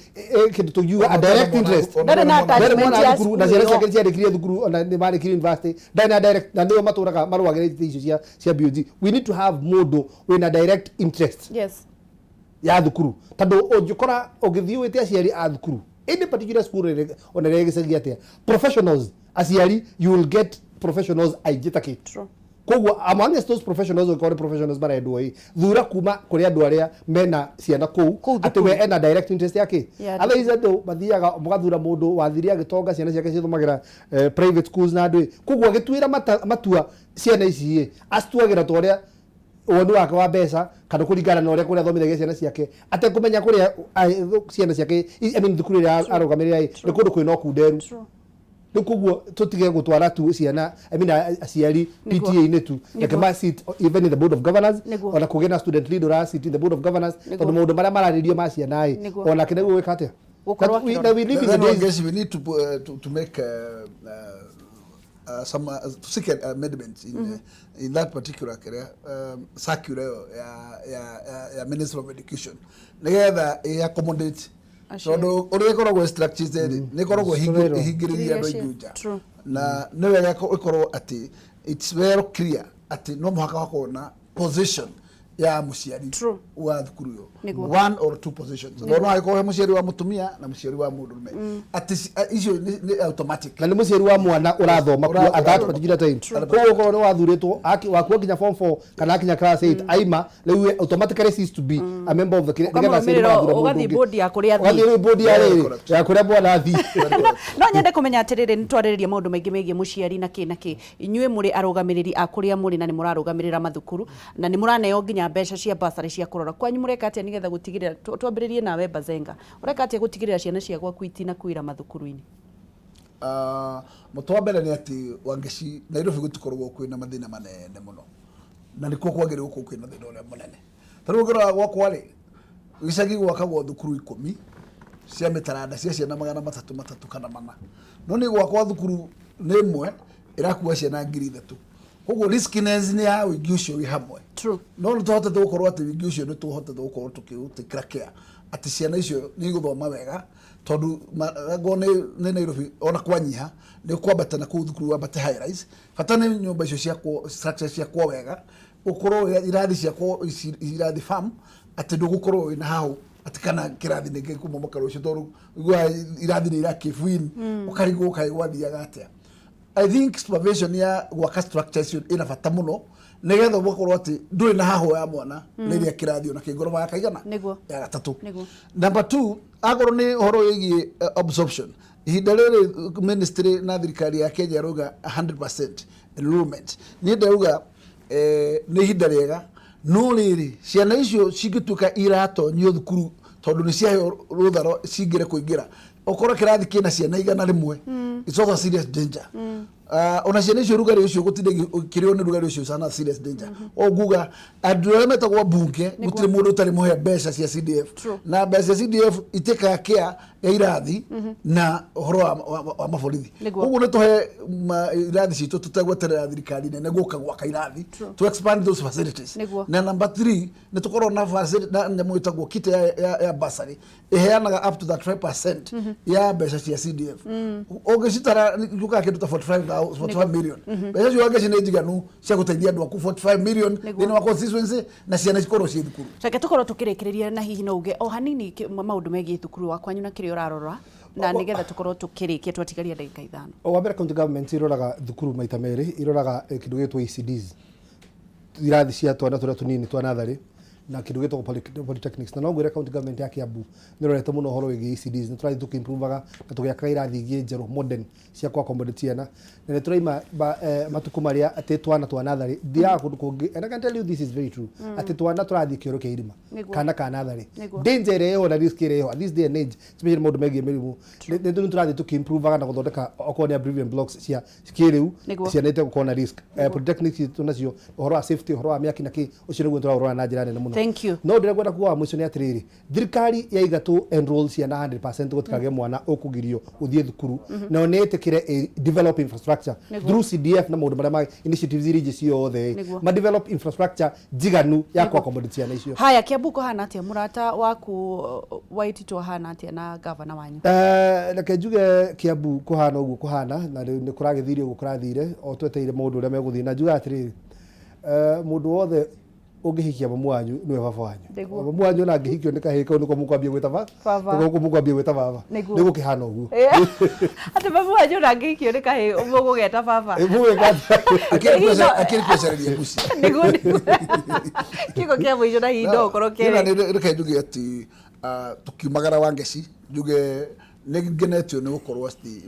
kĩndũ tũngiuga a direct interest. Ndarĩ na ndarĩ attachment mwana ya thukuru na cukuru ciana ĩyo. Ciake ciarĩkirie thukuru ona nĩ marĩkirie university, ndarĩ na direct, na nĩo matũraga marũagĩrĩra itĩ icio cia BOG. We need to have mũndũ wĩna direct interest ya thukuru, tondũ ũngĩkora ũngĩthiĩ wĩte aciari a thukuru, any particular school ona ĩrĩa gĩcagi atĩa, professionals aciari, you will get professionals aingĩ ta kĩ. Koguo among those professionals, ũngĩkorwo nĩ professionals marendwo ĩ thura kuma kũrĩ andũ arĩa mena ciana kũu, Kũu atĩ thukuru. We ena direct interest yake. Ya. Otherwise andũ mathiaga mũgathura mũndũ wathire agĩtonga, ciana ciake cithomagĩra private schools na andũ ĩ, koguo agĩtuĩra matua ciana ici ĩ acituagĩra ta ũrĩa woni wake wa mbeca kana kũringana na ũrĩa kũrĩa athomithagia ciana ciake, atekũmenya kũrĩa ciana ciake, I mean, thukuru ĩrĩa arũgamĩrĩra ĩ nĩ kũndũ kwĩna ũkunderu. Rĩu koguo tũtige gũtwara tu ciana, I mean, aciari PTA-inĩ tu, reke ma sit even in the board of governors. Ona kũgĩe na student leader ũra sit in the board of governors, tondũ maũndũ marĩa mararĩrio ma ciana ĩ onake nĩguo gwĩka atĩa. Gũkorwo That we- akĩrora. that we live in the Then I days guess we need to make some to seek an amendment in that particular area, circular ya Ministry of Education nigetha ĩ accommodate, tondũ ũrĩa ĩkoragwo structures rĩ nĩ ĩkoragwo Tũrairwo. ĩhingĩrĩirie andũ aingĩ nja. Na nĩ wega ĩkorwo atĩ it's well clear atĩ no mũhaka hakorwo na position ya mũciari wa thukuru ĩyo, one or two positions, tondũ no hagĩkorwo he mũciari wa mũtumia na mũciari wa mũndũrũme, atĩ icio nĩ automatic. Na nĩ mũciari wa mwana ũrathoma kuo at that particular time. Koguo okorwo nĩ wathurĩtwo wakuo nginya form 4 kana akinya class 8 aima, rĩu we automatically cease to be a member of the nĩgetha aciari Ũkamũrũmĩrĩra, magathura mũndũ ũgathiĩ ũngĩ. board ya kũrĩa athiĩ. Ũgathiĩ rĩu board ya Very rĩrĩ correct. ya kũrĩa mwana athiĩ. No nyende kũmenya atĩrĩrĩ, nĩ twarĩrĩria maũndũ maingĩ megiĩ mũciari na kĩ na kĩ. Inyuĩ mũrĩ arũgamĩrĩri a kũrĩa mũrĩ na nĩ mũrarũgamĩrĩra mathukuru na nĩ mũraneo nginya mbeca cia bursary cia kũrora kwanyu, mũreka atĩa nĩgetha gũtigĩrĩra, twambĩrĩrie nawe Bazenga, ũreka atĩa gũtigĩrĩra ciana cia gwaku itinakuĩra mathukuru-inĩ? Mũtĩ wa mbere nĩ atĩ Wangeci, Nairobi gũtikoragwo kwĩna mathĩna manene mũno, na nĩkuo kwagĩrĩirwo gũkorwo kwĩna thĩna ũrĩa mũnene. Ta rĩu ũngĩrora gwakwa rĩ, gĩcagi gwakagwo thukuru 10 cia mĩtaranda cia ciana 300 3 kana 4, no nĩ gwakwa thukuru nĩ ĩmwe ĩrakua ciana 3,000. Koguo riskiness nĩ ya ũingĩ ũcio wĩ hamwe. No nĩ tũhotete gũkorwo atĩ ũingĩ ũcio nĩ tũhotete gũkorwo tũkĩũtĩkĩra care atĩ ciana icio nĩ igũthoma wega, tondũ ngo nĩ Nairobi ona kwanyiha nĩ kwambata na kũu thukuru wambate high rise, bata nĩ nyũmba icio ciakwo, structure ciakwo wega, ũkorwo irathi ciakwo irathi farm, atĩ ndũgũkorwo wĩna hau atĩ kana kĩrathi nĩ gĩkũmomoka rũciũ, tondũ ũiguaga irathi nĩ irakĩbuin, ũkarigwo kaĩ gwathiaga atĩa. I think supervision ya gwaka structure icio ĩna bata mũno, nĩgetha ũgakorwo atĩ ndũrĩ na hahũ ya mwana rĩrĩa kĩrathi ona kĩngoroma ya kaigana ya gatatũ. Number two, akorwo nĩ ũhoro wĩgiĩ absorption, ihinda rĩrĩ ministry na thirikari ya Kenya ĩrauga 100% enrollment. Niĩ ndauga nĩ ihinda rĩega, no rĩrĩ ciana icio cingĩtuĩka iratonyio thukuru tondũ nĩ ciaheo rũtha cingĩre kũingĩra, ũkorwo kĩrathi kĩna ciana 100, it's also a serious danger. Ona ciana icio rugarĩ ũcio gũtinda ikĩrĩo nĩ rugarĩ ũcio sana, serious danger. O nguga andũ arĩa metagwo mbunge, gũtirĩ mũndũ ũtarĩ mũhe mbeca cia CDF, na mbeca cia CDF itĩkaga care ya irathi na ũhoro wa maborithi. Koguo nĩ tũhe irathi citũ tũtegweterera thirikari nene gũka gwaka irathi, to expand those facilities. Na number 3, nĩ tũkorwo na facility na nyamũ ĩtagwo kit ya bursary ĩheanaga up to 35% ya mbeca cia CDF. Ũngĩcitara nĩũkaga kĩndũ ta 45 million. Mbeca icio Wangeci nĩ njiganu cia gũteithia andũ aku 45 million thĩinĩ wa constituency na ciana cikorwo ciĩ thukuru. Reke tũkorwo tũkĩrĩkĩrĩria na hihi no uge o hanini maũndũ megiĩ thukuru wa kwanyu na kĩrĩa ũrarora, na nĩgetha tũkorwo tũkĩrĩkia, twatigaria ndagĩka 5. Wa mbere, county government iroraga thukuru maita merĩ. Iroraga kĩndũ gĩtwo ECDs, irathi cia twana tũrĩa tũnini twa natharĩ, Na kĩndũ gĩtagwo polytechnics, na no ngwĩre county government ya Kiambu nĩ ĩrorete mũno ũhoro wĩgiĩ ECDs. Nĩ tũrathiĩ tũkĩ-improvaga na tũgĩakaga irathi ingĩ njerũ modern cia kũ accommodate ciana, na nĩ tũraima matukũ marĩa atĩ twana twa natharĩ thiaga kũndũ kũngĩ, and I can tell you this is very true, atĩ twana tũrathiĩ kĩoro kĩa irima. Kana ka natharĩ, danger ĩrĩa ĩho na risk ĩrĩa ĩho at this day and age, especially maũndũ megiĩ mĩrimũ, nĩ tũrathiĩ tũkĩ-improvaga na gũthondeka okorwo nĩ abluvium blocks cia kĩrĩu, ciana itegũkorwo na risk. Polytechnics citũ nacio, ũhoro wa safety, ũhoro wa mĩaki na kĩ, ũcio nĩguo tũraũrora na njĩra nene mũno. Thank you. No ndĩrĩa ngwenda kuga wa mũico nĩ atĩrĩrĩ, thirikari yaiga tũ enroll ciana 100%, gũtikagĩe mwana ũkũgirio gũthiĩ thukuru, nayo nĩ ĩtĩkĩre develop infrastructure through CDF na maũndũ marĩa ma initiatives iria ingĩ ciothe, ma develop infrastructure njiganu ya kũ accommodate ciana icio. Haya, Kiambu kũhana atĩa? Mũrata waku Waititũ ahana atĩa na gavana wanyu? Reke njuge Kiambu kũhana ũguo kũhana, na rĩu nĩ kũragĩthire ũguo kũrathire, o twetereire maũndũ ũrĩa megũthiĩ. Na njugaga atĩrĩrĩ, mũndũ wothe ũngĩhikia mamu wanyu nĩwe baba wanyu. Mamu wanyu ona angĩhikio nĩ kahĩĩ kau, nĩko mũkwambia gwĩta ba Baba. Nĩko mũkwambia gwĩta baba. Nĩ gũkĩhana ũguo. Atĩ mamu wanyu ona angĩhikio nĩ kahĩĩ mũgũgeta baba. Mũgwĩka atĩa? Akĩrĩ kwecareria mbuci. Nĩguo kiugo kĩa mũico, na hihi no ũkorwo Kĩna kĩrĩ reke njuge atĩ tũkiumagara wa ngeci, njuge nĩ ngenetio nĩ gũkorwo atĩ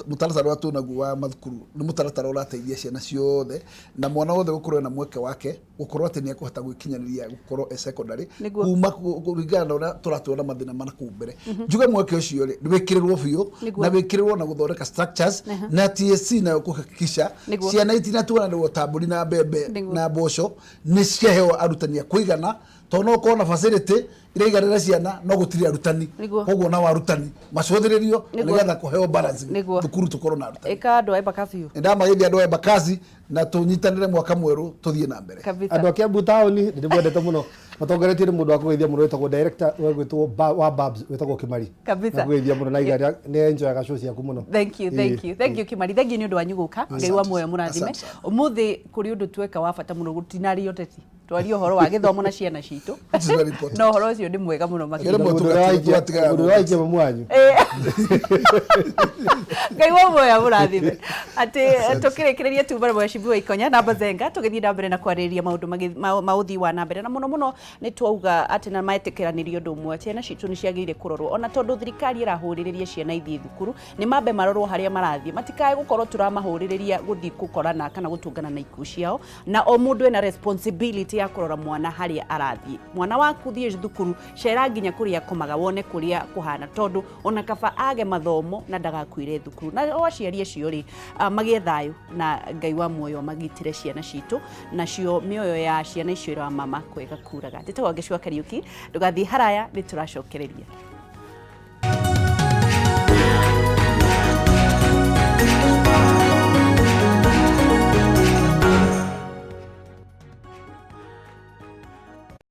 mũtaratara ũrĩa twĩnaguo wa mathukuru nĩ mũtaratara ũrateithia ciana ciothe na mwana wothe gũkorwo ena mweke wake gũkorwo atĩ nĩ ekũhota gwĩkinyanĩria gũkorwo e secondary, kuma kũringana na ũrĩa tũratwara mathĩna ma nakũu mbere. Njuge mweke ũcio rĩ, nĩ wĩkĩrĩrwo biũ, na wĩkĩrĩrwo na gũthondeka structures, na TSC nayo kũhakikisha ciana itinatuanĩrwo ta mbũri na mbembe na mboco, nĩ ciaheo arutani a kũigana, tondũ no ũkorwo na facility iraiganĩra ciana no gũtirĩ arutani. Koguo nao arutani macũthĩrĩrio nĩgetha kũheo balance, thukuru tũkorwo na arutani. Ĩka andũ a Embakasi biũ. Ndamageithia andũ a Embakasi, na tũnyitanĩre mwaka mwerũ tũthiĩ na mbere. Kabisa. Andũ a Kiambu taũni nĩ ndĩmwendete mũno, matongoretio nĩ mũndũ wa kũgeithia mũno wĩtagwo director wegwĩtwo wa Babs, wĩtagwo Kimari. Nakũgeithia mũno na iga nĩ enjoyaga show ciaku mũno. Thank you, thank you, thank you Kimari, thank you nĩ ũndũ wanyu gũka. Ngai wa muoyo mũrathime. Asante sana. Ũmũthĩ kũrĩ ũndũ tweka wa bata mũno, gũtinario ũteti, twaria ũhoro wa gĩthomo na ciana citũ. Which is very important. Na ũhoro ũcio nĩ mwega mũno makĩria. Rĩmwe Mũndũ ũrĩa tũgatigana mũndũ ũrĩa waikia mamu wanyu. Ngai wa muoyo mũrathime. Atĩ tũkĩrĩkĩrĩria tu bara Mheshimiwa Ikonya na Bazenga, tũgĩthiĩ na mbere na kwarĩrĩria maũndũ ma ũthii wa na mbere, na mũno mũno nĩ twauga atĩ na metĩkĩranĩria ũndũ ũmwe, ciana citũ nĩ ciagĩrĩire kũrorwo, ona tondũ thirikari ĩrahũrĩrĩria ciana ithiĩ thukuru, nĩ mambe marorwo harĩa marathiĩ, matikae gũkorwo tũramahũrĩrĩria gũthiĩ gũkorana kana gũtũngana na ikuũ ciao. Na o mũndũ ena responsibility ya kũrora mwana harĩa arathiĩ. Mwana waku thiĩ thukuru, cera nginya kũrĩa akomaga, wone kũrĩa kũhana, tondũ ona kaba age mathomo na ndagakuire thukuru. Na o aciari acio rĩ, magĩe thayũ na Ngai wa muoyo magitĩre ciana citũ, nacio mĩoyo ya ciana icio ĩramama kwega kuraga. Njĩtagwo Ngeci wa Kariũki, ndũgathiĩ haraya, nĩ tũracokereria.